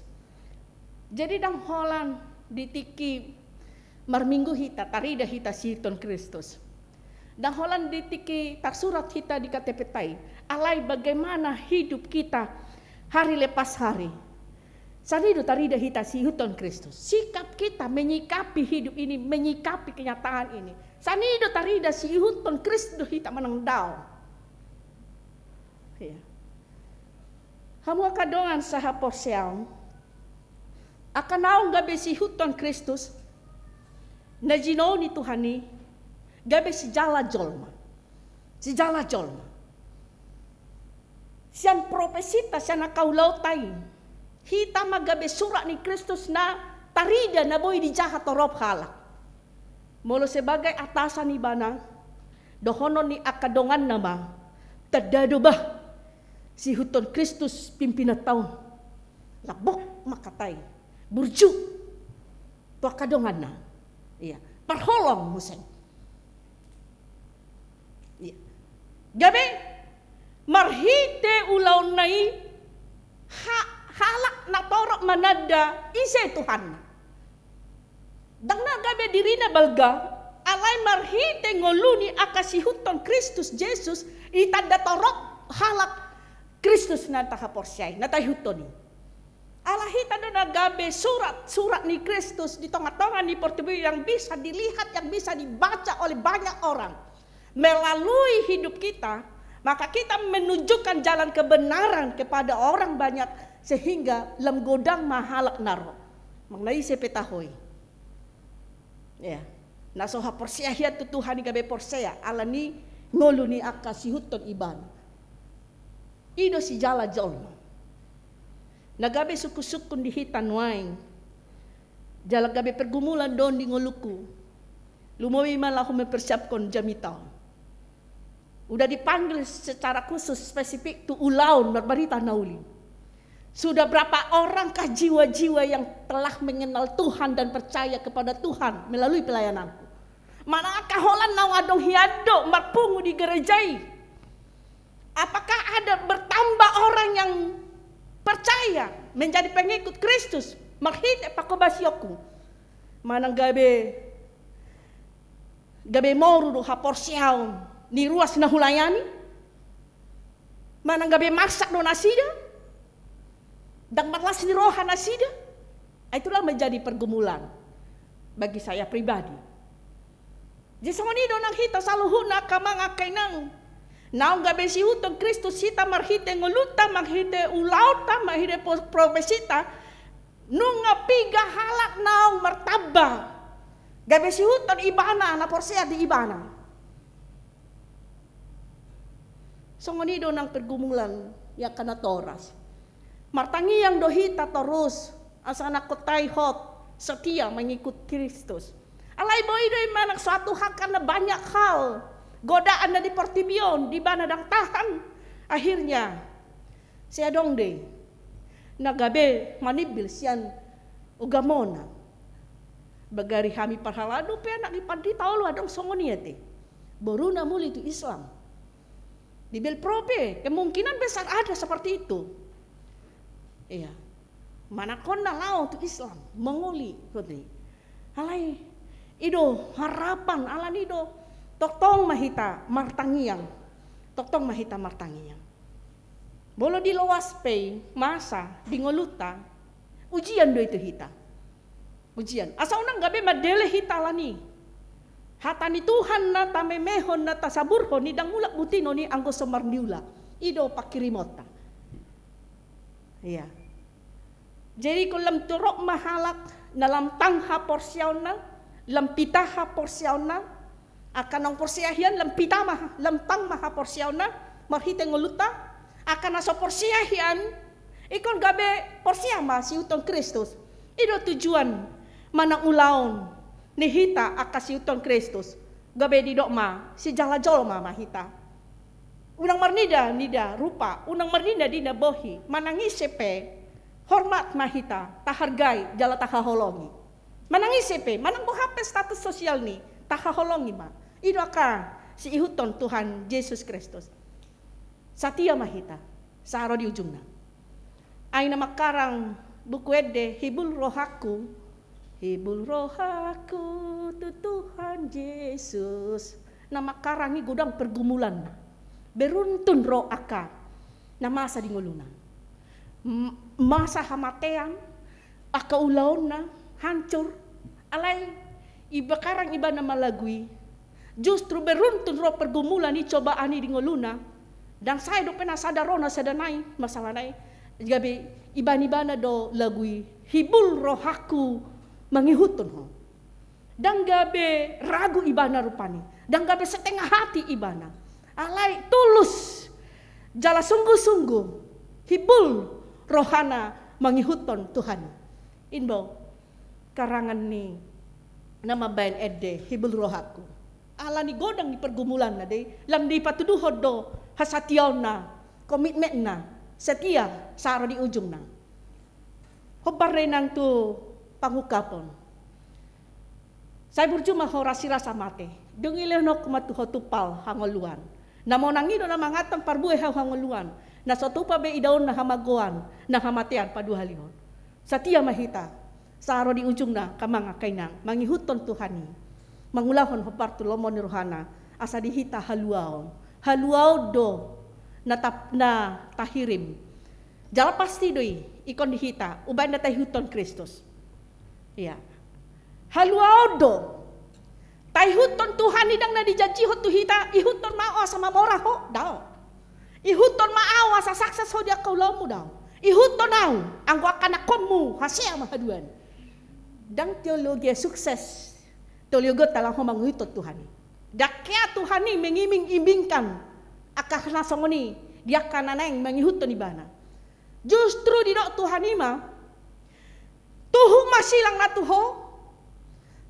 Jadi ndang holan di tingki marminggu hita, tarida hita siihuthon Kristus. Ndang holan di tingki tarsurat hita di K T P-ta i. Alai bagaimana hidup kita hari lepas hari. Sani do tarida hita siihuthon Kristus. Sikap kita menyikapi hidup ini, menyikapi kenyataan ini. Sani do tarida siihuthon Kristus do hita manang daong. Iya. Hamu angka dongan sahaporseaon, angka naung gabe siihuthon Kristus, na jinou ni Tuhan i, gabe sijala jolma. Sijala jolma. Sian profesita, sian angka ulaonta i, hita ma gabe surat ni Kristus na tarida na boi dijaha torop halak. Molo sebagai atasan ibana, dohonon ni angka donganna ma, tanda do bah, siihuthon Kristus pimpinanta on. Lambok ma hata i, burju tu angka donganna. Iya, parholong muse. Iya. Gabe marhite ulaonna i, ha-, halak na torop mananda ise Tuhanna. Ndang na gabe dirina balga, alai marhite ngolu ni angka siihuthon Kristus Jesus, ditanda torop halak Kristus na tahaporseai, na taihuthon i. Ala hita do na gabe surat, surat ni Kristus di tonga-tonga ni portibi yang bisa dilihat, yang bisa dibaca oleh banyak orang. Melalui hidup kita, maka kita menunjukkan jalan kebenaran kepada orang banyak, sehingga lam godang ma halak na ro. Manang na ise pe tahe i. Ya. Na so haporsea hian tu Tuhan i gabe porsea, ala ni ngolu ni angka siihuthon ibana. I do sijala jolma. Na gabe sungkun-sungkun di hita nuaeng. Jala gabe pergumulan do on di ngolungku. Lumobi ma laho mempersiapkon jamita on. Udah dipanggil secara khusus spesifik tu ulaon marbarita na uli. Sudah berapa orang kah jiwa-jiwa yang telah mengenal Tuhan dan percaya kepada Tuhan melalui pelayananku? Manang angka holan naung adong hian do marpungu di gereja i? Apakah ada bertambah orang yang percaya menjadi pengikut Kristus marhite panghobasionku? Manang gabe, gabe moru do haporseaon ni ruas na hulayani? Manang gabe marsak do nasida? Ndang marlas ni roha nasida? Ah, itulah menjadi pergumulan bagi saya pribadi. Jadi songon i do nang hita saluhutna angka amang angka inang. Naung gabe siihuthon Kristus hita marhite ngolunta, marhite ulaonta, marhite po-, profesita, nunga piga halak naung martamba. Gabe siihuthon ibana, na porsea di ibana. Songon i do nang pergumulan ni angka natoras. Martangiang do hita torus, asa anakkonta i hot, setia mengikut Kristus. Alai boi do i manang suatu hal karena banyak hal, godaan na di portibi on, di ibana ndang tahan. Akhirnya, sai adong do i na gabe manimbil sian ugamona. Bagari hami parhalado pe anak ni pandita olo adong songon i ate. Boruna muli tu Islam. Di Belpro pe, kemungkinan besar ada seperti itu. Iya. Manang hona laho tu Islam, mangoli, seperti. Alai, i do harapan, ala ni i do, tongtong ma hita martangiang. Tongtong ma hita martangiang. Molo diloas pe i masa di ngolunta, ujian do i tu hita. Ujian. Asa unang gabe mandele hita ala ni i. Hata ni Tuhan na tamemehon, na tasaburhon i, ndang mulak butino ni anggo so marniula. I do pangkirimonta. Iya. Jadi ingkon lam torop ma halak na lam tang haporseaonna, lam pita haporseaonna, angka naung porsea hian lam pita ma, lam tang ma haporseaonna, marhite ngolunta, angka na so porsea hian, ingkon gabe porsea ma siihuthon Kristus. I do tujuan manang ulaon ni hita angka siihuthon Kristus, gabe didok ma, sijala jolma ma hita. Unang marnida-nida rupa, unang marnida-nida bohi, manang ise pe, hormat ma hita, tahargai, jala tahaholongi. Manang ise pe, manang boha pe status sosial ni, tahaholongi ma. I do angka siihuthon Tuhan Jesus Kristus. Satia ma hita sahat ro di ujungna. Ai na mangkarang Buku Ende, hibul rohangku, hibul rohangku tu Tuhan Jesus. Na mangkarang i godang pergumulanna. Beruntun ro angka na masa di ngoluna. M-, masa hamatean, angka ulaonna hancur, alai iba-, karang ibana ma lagu i, justru beruntun ro pergumulan i, cobaan i di ngoluna, ndang sae dope na sada ro na sada nai masalana i, gabe ibaen ibana do lagu i, hibul rohangku mangihuthon Ho. Ndang gabe ragu ibana rupani, ndang gabe setengah hati ibana. Alai tulus jala sungguh-sungguh hibul rohana mangihuthon Tuhan. In do karangan ni na mambaen ende hibul rohangku. Alani godang ni pergumulanna dei, lam dipatuduhon do hasatiaonna, komitmenna, setia sahat ro di ujungna. Hombar do inang tu pangungkapon. Sai burju ma ho rasirasa mate. Dung i lehononku ma tu ho tumpal hangoluan. Na monang i do na manganhon parbue hau hangoluan. Na so tupa be idaonna hamagoan, nang hamatean paduahalihon. Satia ma hita sahat ro di ujungna, angka amang angka inang, mangihuthon Tuhan i. Mangulahon hombar tu lomo ni rohana, asa di hita haluaon. Haluaon do na ta-, na tahirim. Jala pasti do i, ingkon di hita, umbaen na taihuthon Kristus. Ia. Haluaon do. Taihuthon Tuhan i, ndang na dijanjihon tu hita, ihuthon ma ahu asa mamora ho, daong. Ihuthon ma ahu asa sukses ho di angka ulaonmu, daong. Ihuthon ahu, anggo angka anakhonmu hasea ma haduan. Ndang teologia sukses, teologia talang ho mangihuthon Tuhan i. Ndang hea Tuhan i mengiming-imingkan angka na songon i di angka na naeng mangihuthon ibana. Justru didok Tuhan i ma, tuhuk ma silang na tu ho,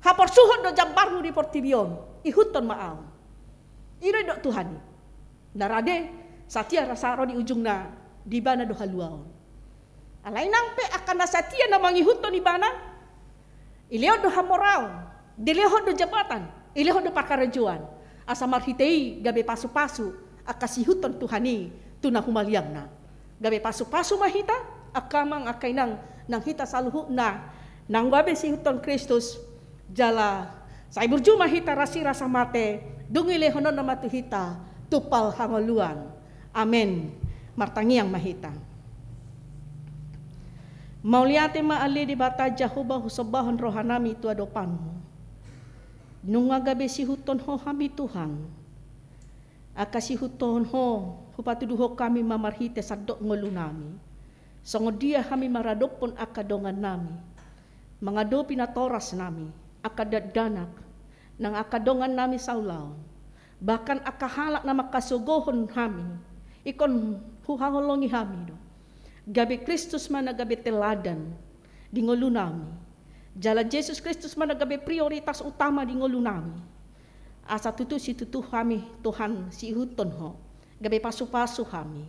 haporsuhon do jambarmu di portibi on, ihuthon ma ahu. I do didok Tuhan i. Na rade, satia sahat ro di ujungna, di ibana do haluaon. Alai nang pe angka na satia na mangihuthon ibana, dilehon do hamoraon, dilehon do jabatan, dilehon do parkarejoan. Asa marhite i gabe pasu-pasu angka siihuthon Tuhan i tu na humaliangna. Gabe pasu-pasu ma hita, angka amang, angka inang, nang hita saluhutna, nang gabe siihuthon Kristus, jala sai burju ma hita rasirasa mate, dung i lehononna ma tu hita tumpal hangoluan. Amen. Martangiang ma hita. Mauliate ma ale Debata Jahowa, husombahon rohanami tu adopanmu. Nunga gabe siihuthon ho hami Tuhan. Angka siihuthon ho, hupatuduhon hami ma marhite sandok ngolunami. Songon dia hami maradophon angka dongannami. Mangadopi natorasnami, angka dakdanak, nang angka dongannami saulaon. Bahkan angka halak na mangkasogohon hami, ingkon huhaholongi hami do. Gabe Kristus ma na gabe teladan di ngolunami. Jala Jesus Kristus ma na gabe prioritas utama di ngolunami. Asa tutu situtu hami Tuhan siihuthon ho. Gabe pasu-pasu hami.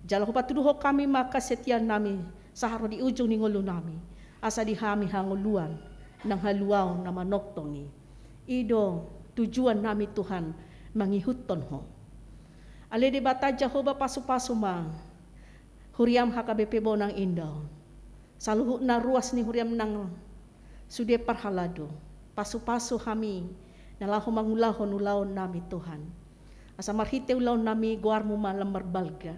Jala hupatuduhon hami ma kesetiaannami sahat ro di ujung ni ngolunami. Asa di hami hangoluan nang haluaon na manongtong i. I do tujuannami Tuhan mangihuthon ho. Ale Debata Jahowa, pasu-pasu ma huriam H K B P Bonang Indaon. Saluhutna ruas ni huriam nang sude parhalado. Pasu-pasu hami na laho mangulahon ulaonnami Tuhan. Asa marhite ulaonnami goarmu ma lam marbalga.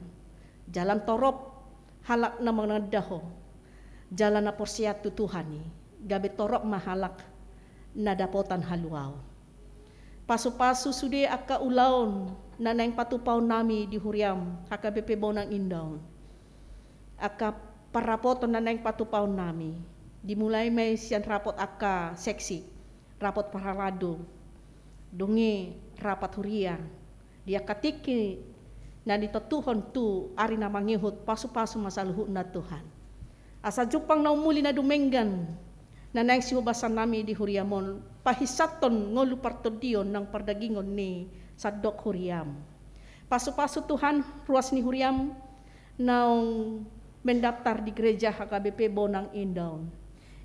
Jala torop halak na manganda ho. Jala na porsea tu Tuhan i. Gabe torop ma halak na dapotan haluaon. Pasu-pasu sude angka ulaon na naeng patupaonnami di huriam H K B P Bonang Indaon. Angka parrapoton na naeng patupaonnami. Dimulai ma i sian rapot angka seksi, rapot parhalado, dung i rapat huria, di angka tingki na nitontuhon tu ari na mangihut, pasu-pasu ma saluhutna Tuhan. Asa jumpang na umuli na dumenggan, na naeng sihubassannami di huriam on, pahinsathon ngolu partondion nang pardagingon ni sandok huriam. Pasu-pasu Tuhan, ruas ni huriam, naung mendaftar di gereja H K B P Bonang Indaon.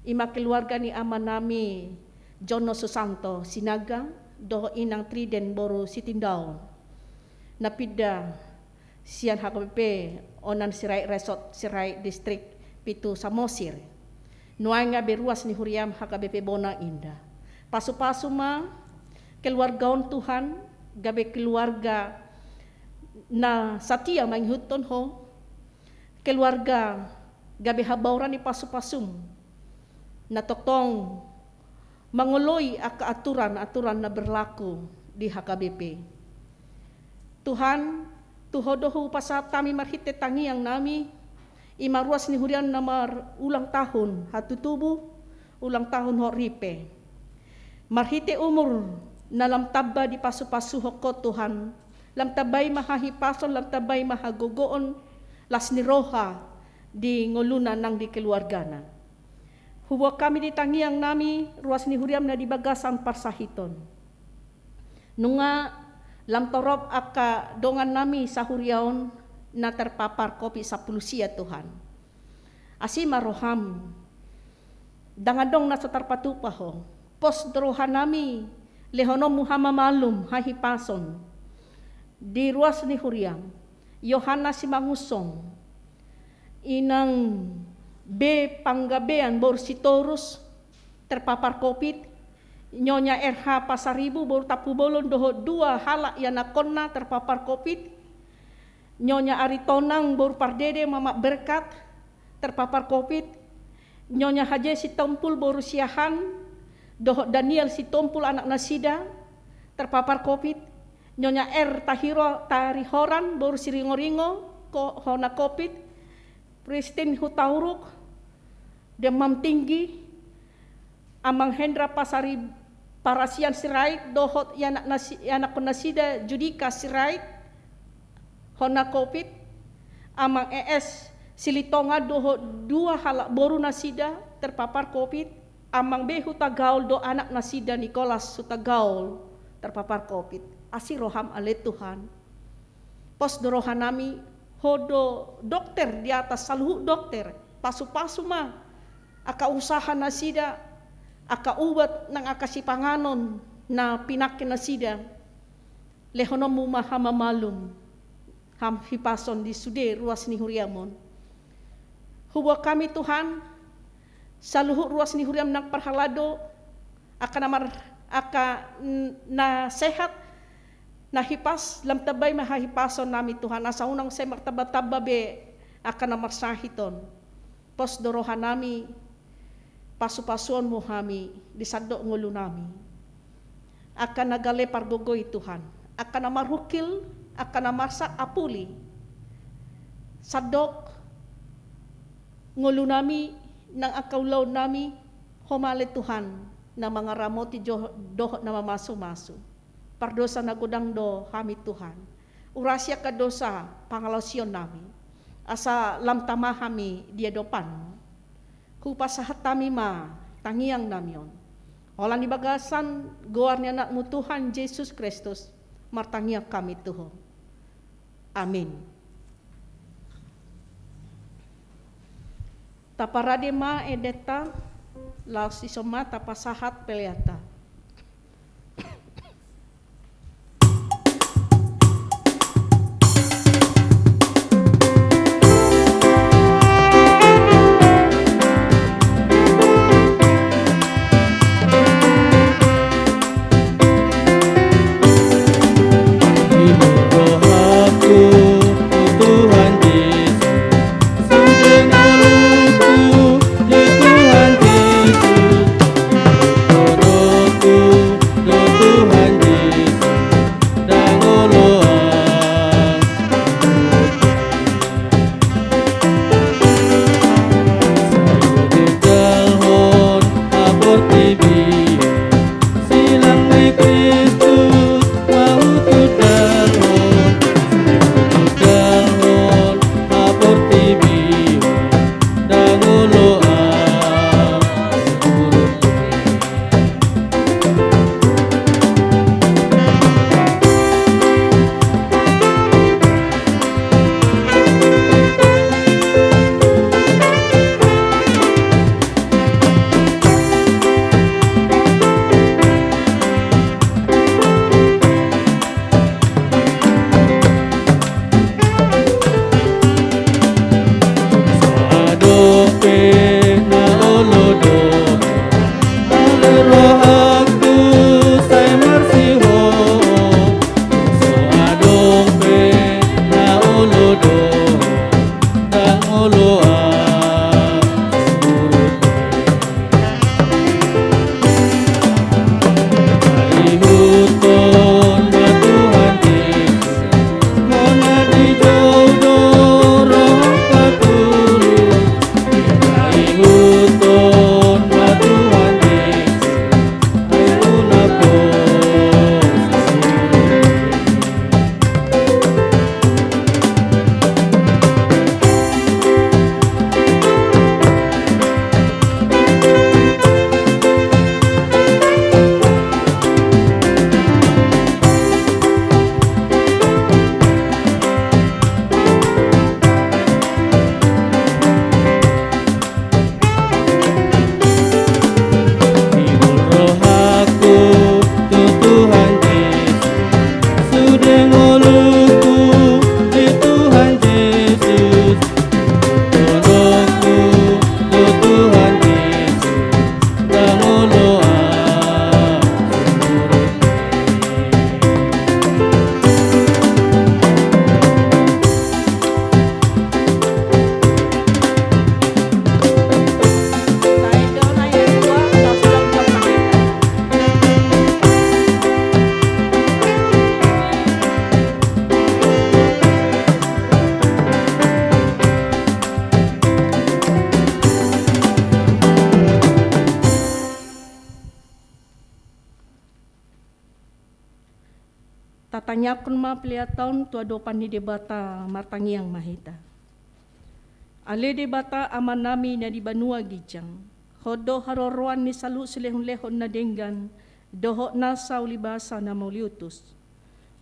I ma keluarga ni amanami Jono Susanto Sinaga, dohot Inang Triden boru Sitindaon, na pinda sian H K B P Onan Sirait Resort Sirait Distrik Pitu Samosir. Nuaeng gabe ruas ni huriam H K B P Bona Indah. Pasu-pasu ma keluarga on Tuhan, gabe keluarga na satia mangihuthon Ho, keluarga gabe hambaoran ni pasu-pasum, na tongtong mangoloi angka aturan-aturan na berlaku di H K B P. Tuhan, tu Ho do hupasahat hami marhite tangiang nami, i ma ruas ni huriam na marulang tahun hatutubu, ulang tahun hot ripe. Marhite umur na lam tamba dipasu-pasuhon Ho Tuhan, lam tamba i ma hahipason, lam tamba i ma hagogoon, las ni roha di ngoluna nang di keluargana. Huboan hami di tangiang nami ruas ni huriam na di bagasan parsahiton. Nunga lam torop angka dongan nami sahuria on na terpapar Covid sampulu sia Tuhan. Asi ma roham. Ndang adong na so tarpatupa Ho. Pos do roha nami, lehononmu hamamalum, hahipason. Di ruas ni huriam, Yohanes Simangunsong, Inang B Panggabean boru Sitorus, terpapar Covid, Nyonya R H Pasaribu boru Tampubolon dohot dua halak ianakhonna terpapar Covid, Nyonya Aritonang boru Pardede Mamak Berkat, terpapar Covid, Nyonya H J Sitompul boru Siahaan, dohot Daniel Sitompul anak nasida, terpapar Covid, Nyonya R Tahiro Tarihoran boru Siringoringo, ko-, hona Covid, Christine Hutauruk, demam tinggi, Amang Hendra Pasari Parasian Sirait, dohot ianak nasi-, ianakhon nasida Judika Sirait, hona Covid, Amang E S Silitonga dohot dua halak boru nasida terpapar Covid, Amang B Hutagaol dohot anak nasida Nikolas Hutagaol terpapar Covid. Asi roham ale Tuhan. Pos do roha nami, Ho do dokter di atas saluhut dokter, pasu-pasu ma angka usaha nasida, angka ubat nang angka sipanganon na pinangke nasida. Lehononmu ma hamamalum, hahipason di sude ruas ni huriam on. Huboan hami Tuhan, saluhut ruas ni huriam nang parhalado, angka na mar-, angka n-, na sehat, na hipas, lam tamba i ma hahipason nami Tuhan, asa unang sai martamba-tamba be angka na marsahit on. Pos do roha nami, pasu-pasuonmu hami di sandok ngolu nami. Angka na gale pargogoi Tuhan, angka na marhukil, angka na marsak apuli. Sandok ngolu nami nang angka ulaon nami, Ho ma ale Tuhan na mangaramoti jo-, dohot na mamasu-masu. Pardosa na godang do hami Tuhan. Urasi angka dosa pangalaosion nami, asa lam tama hami di adopanmu. Hupasahat hami ma tangiang nami on. Holan di bagasan goar ni Anakmu Tuhan Jesus Kristus, martangiang hami tu Ho. Amin. Taparade ma edeta, laos dison ma tapasahat peleanta. Di rohangku, Tuhan Jesus, sude ngolungku, Tuhan Jesus, tolong Oloan. Ihuthon ma Tuhan Jesus, hona dijou do roham patulus. Ihuthon ma Tuhan Jesus, ai unang posa. Ihut rohangku tu Tuhan Jesus, sude ngolungku di Tuhan Jesus, ihut rohangku tu Tuhan Jesus, ndang olo ahu. Tatangiangkon ma pelean ta on tu adopan ni Debata, martangiang ma hita. Ale Debata Amanami na di banua ginjang, Ho do haroroan ni saluhut silehonlehon na denggan dohot nasa ulibasa na mauliutus.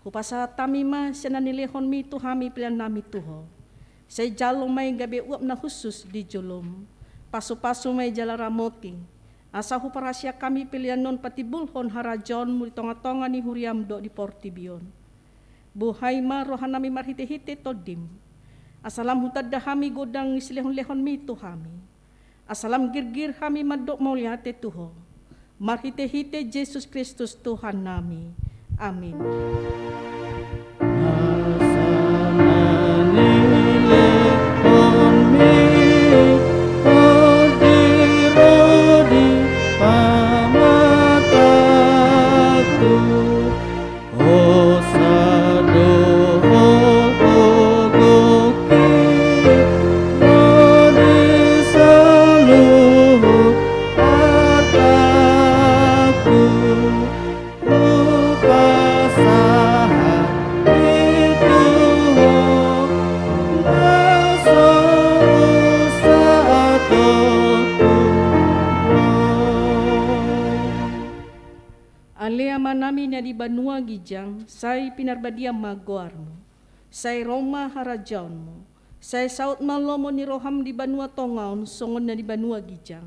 Hupasahat hami ma sian na nilehonMi tu hami peleannami tu Ho. Sai jalo ma i gabe uap na hushus di joloM. Pasupasu ma i jala ramoti, asa huparasiak hami pelean on patimbulhon harajaonMu di tongatonga ni huriaM dohot di portibi on. Buhai ma rohanami marhitehite TondiM, asa lam hutanda hami godang ni silehonlehonMi tu hami, asa lam girgir hami mandok mauliate tu Ho, marhitehite Jesus Kristus Tuhannami. Amin. Asa na nilehonMi Ho di ro ni pamatangku, hosa do Ho gokhon, ro di saluhut artangku, hupasahat i tu Ho, na so husahat on tu Ho. Ale Amanami na di banua ginjang, sai pinarbadia ma goarMu. Sai ro ma harajaonMu. Sai saut ma lomo ni rohaM di banua tonga on songon na di banua ginjang.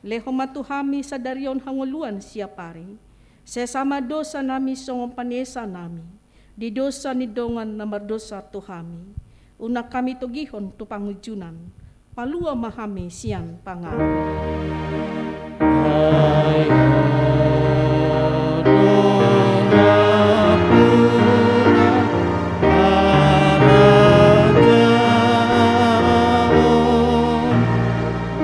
Lehon ma tu hami sadari on hangoluan siapari. Sesa ma dosanami songon panesanami di dosa ni dongan na mardosa tu hami. Unang hami togihon tu pangunjunan, palua ma hami sian pangago. Ai Ho do nampuna harajaon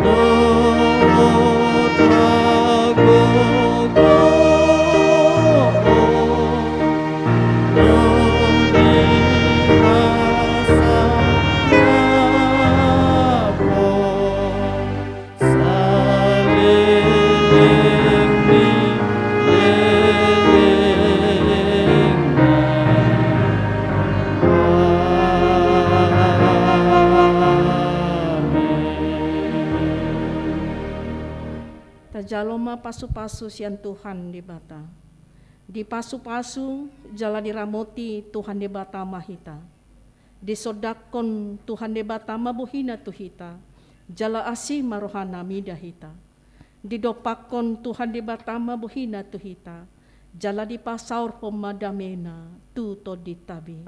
dohot hagogoon, ro di hasangapon saleleng ni lelengna. Amin. Tajalo ma pasupasu sian Tuhan Debata. Dipasupasu jala diramoti Tuhan Debata ma hita. Disondangkon Tuhan Debata ma bohiNa tu hita, jala asi ma rohaNa mida hita. Didompakkon Tuhan Debata ma bohiNa tu hita, jala dipasaorhon ma dameNa tu tondinta be.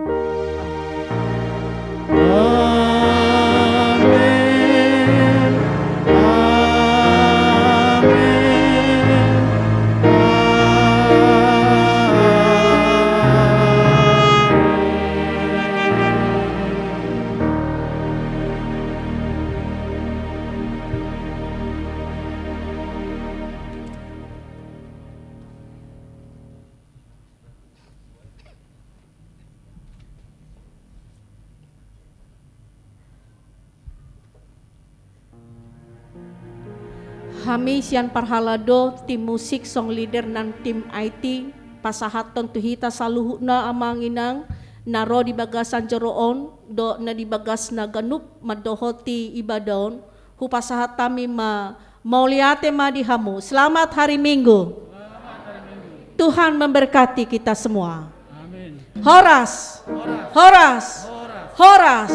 Amin. Amin. Amin. Hami sian parhalado, tim musik, song leader nang tim I T, pasahathon tu hita saluhutna amang inang na ro di bagasan joro on dohot na di bagas na ganup mandohoti ibadah on, hupasahat hami ma, mauliate ma di hamu. Selamat hari Minggu. Tuhan memberkati kita semua. Amin. Horas. Horas. Horas. Horas.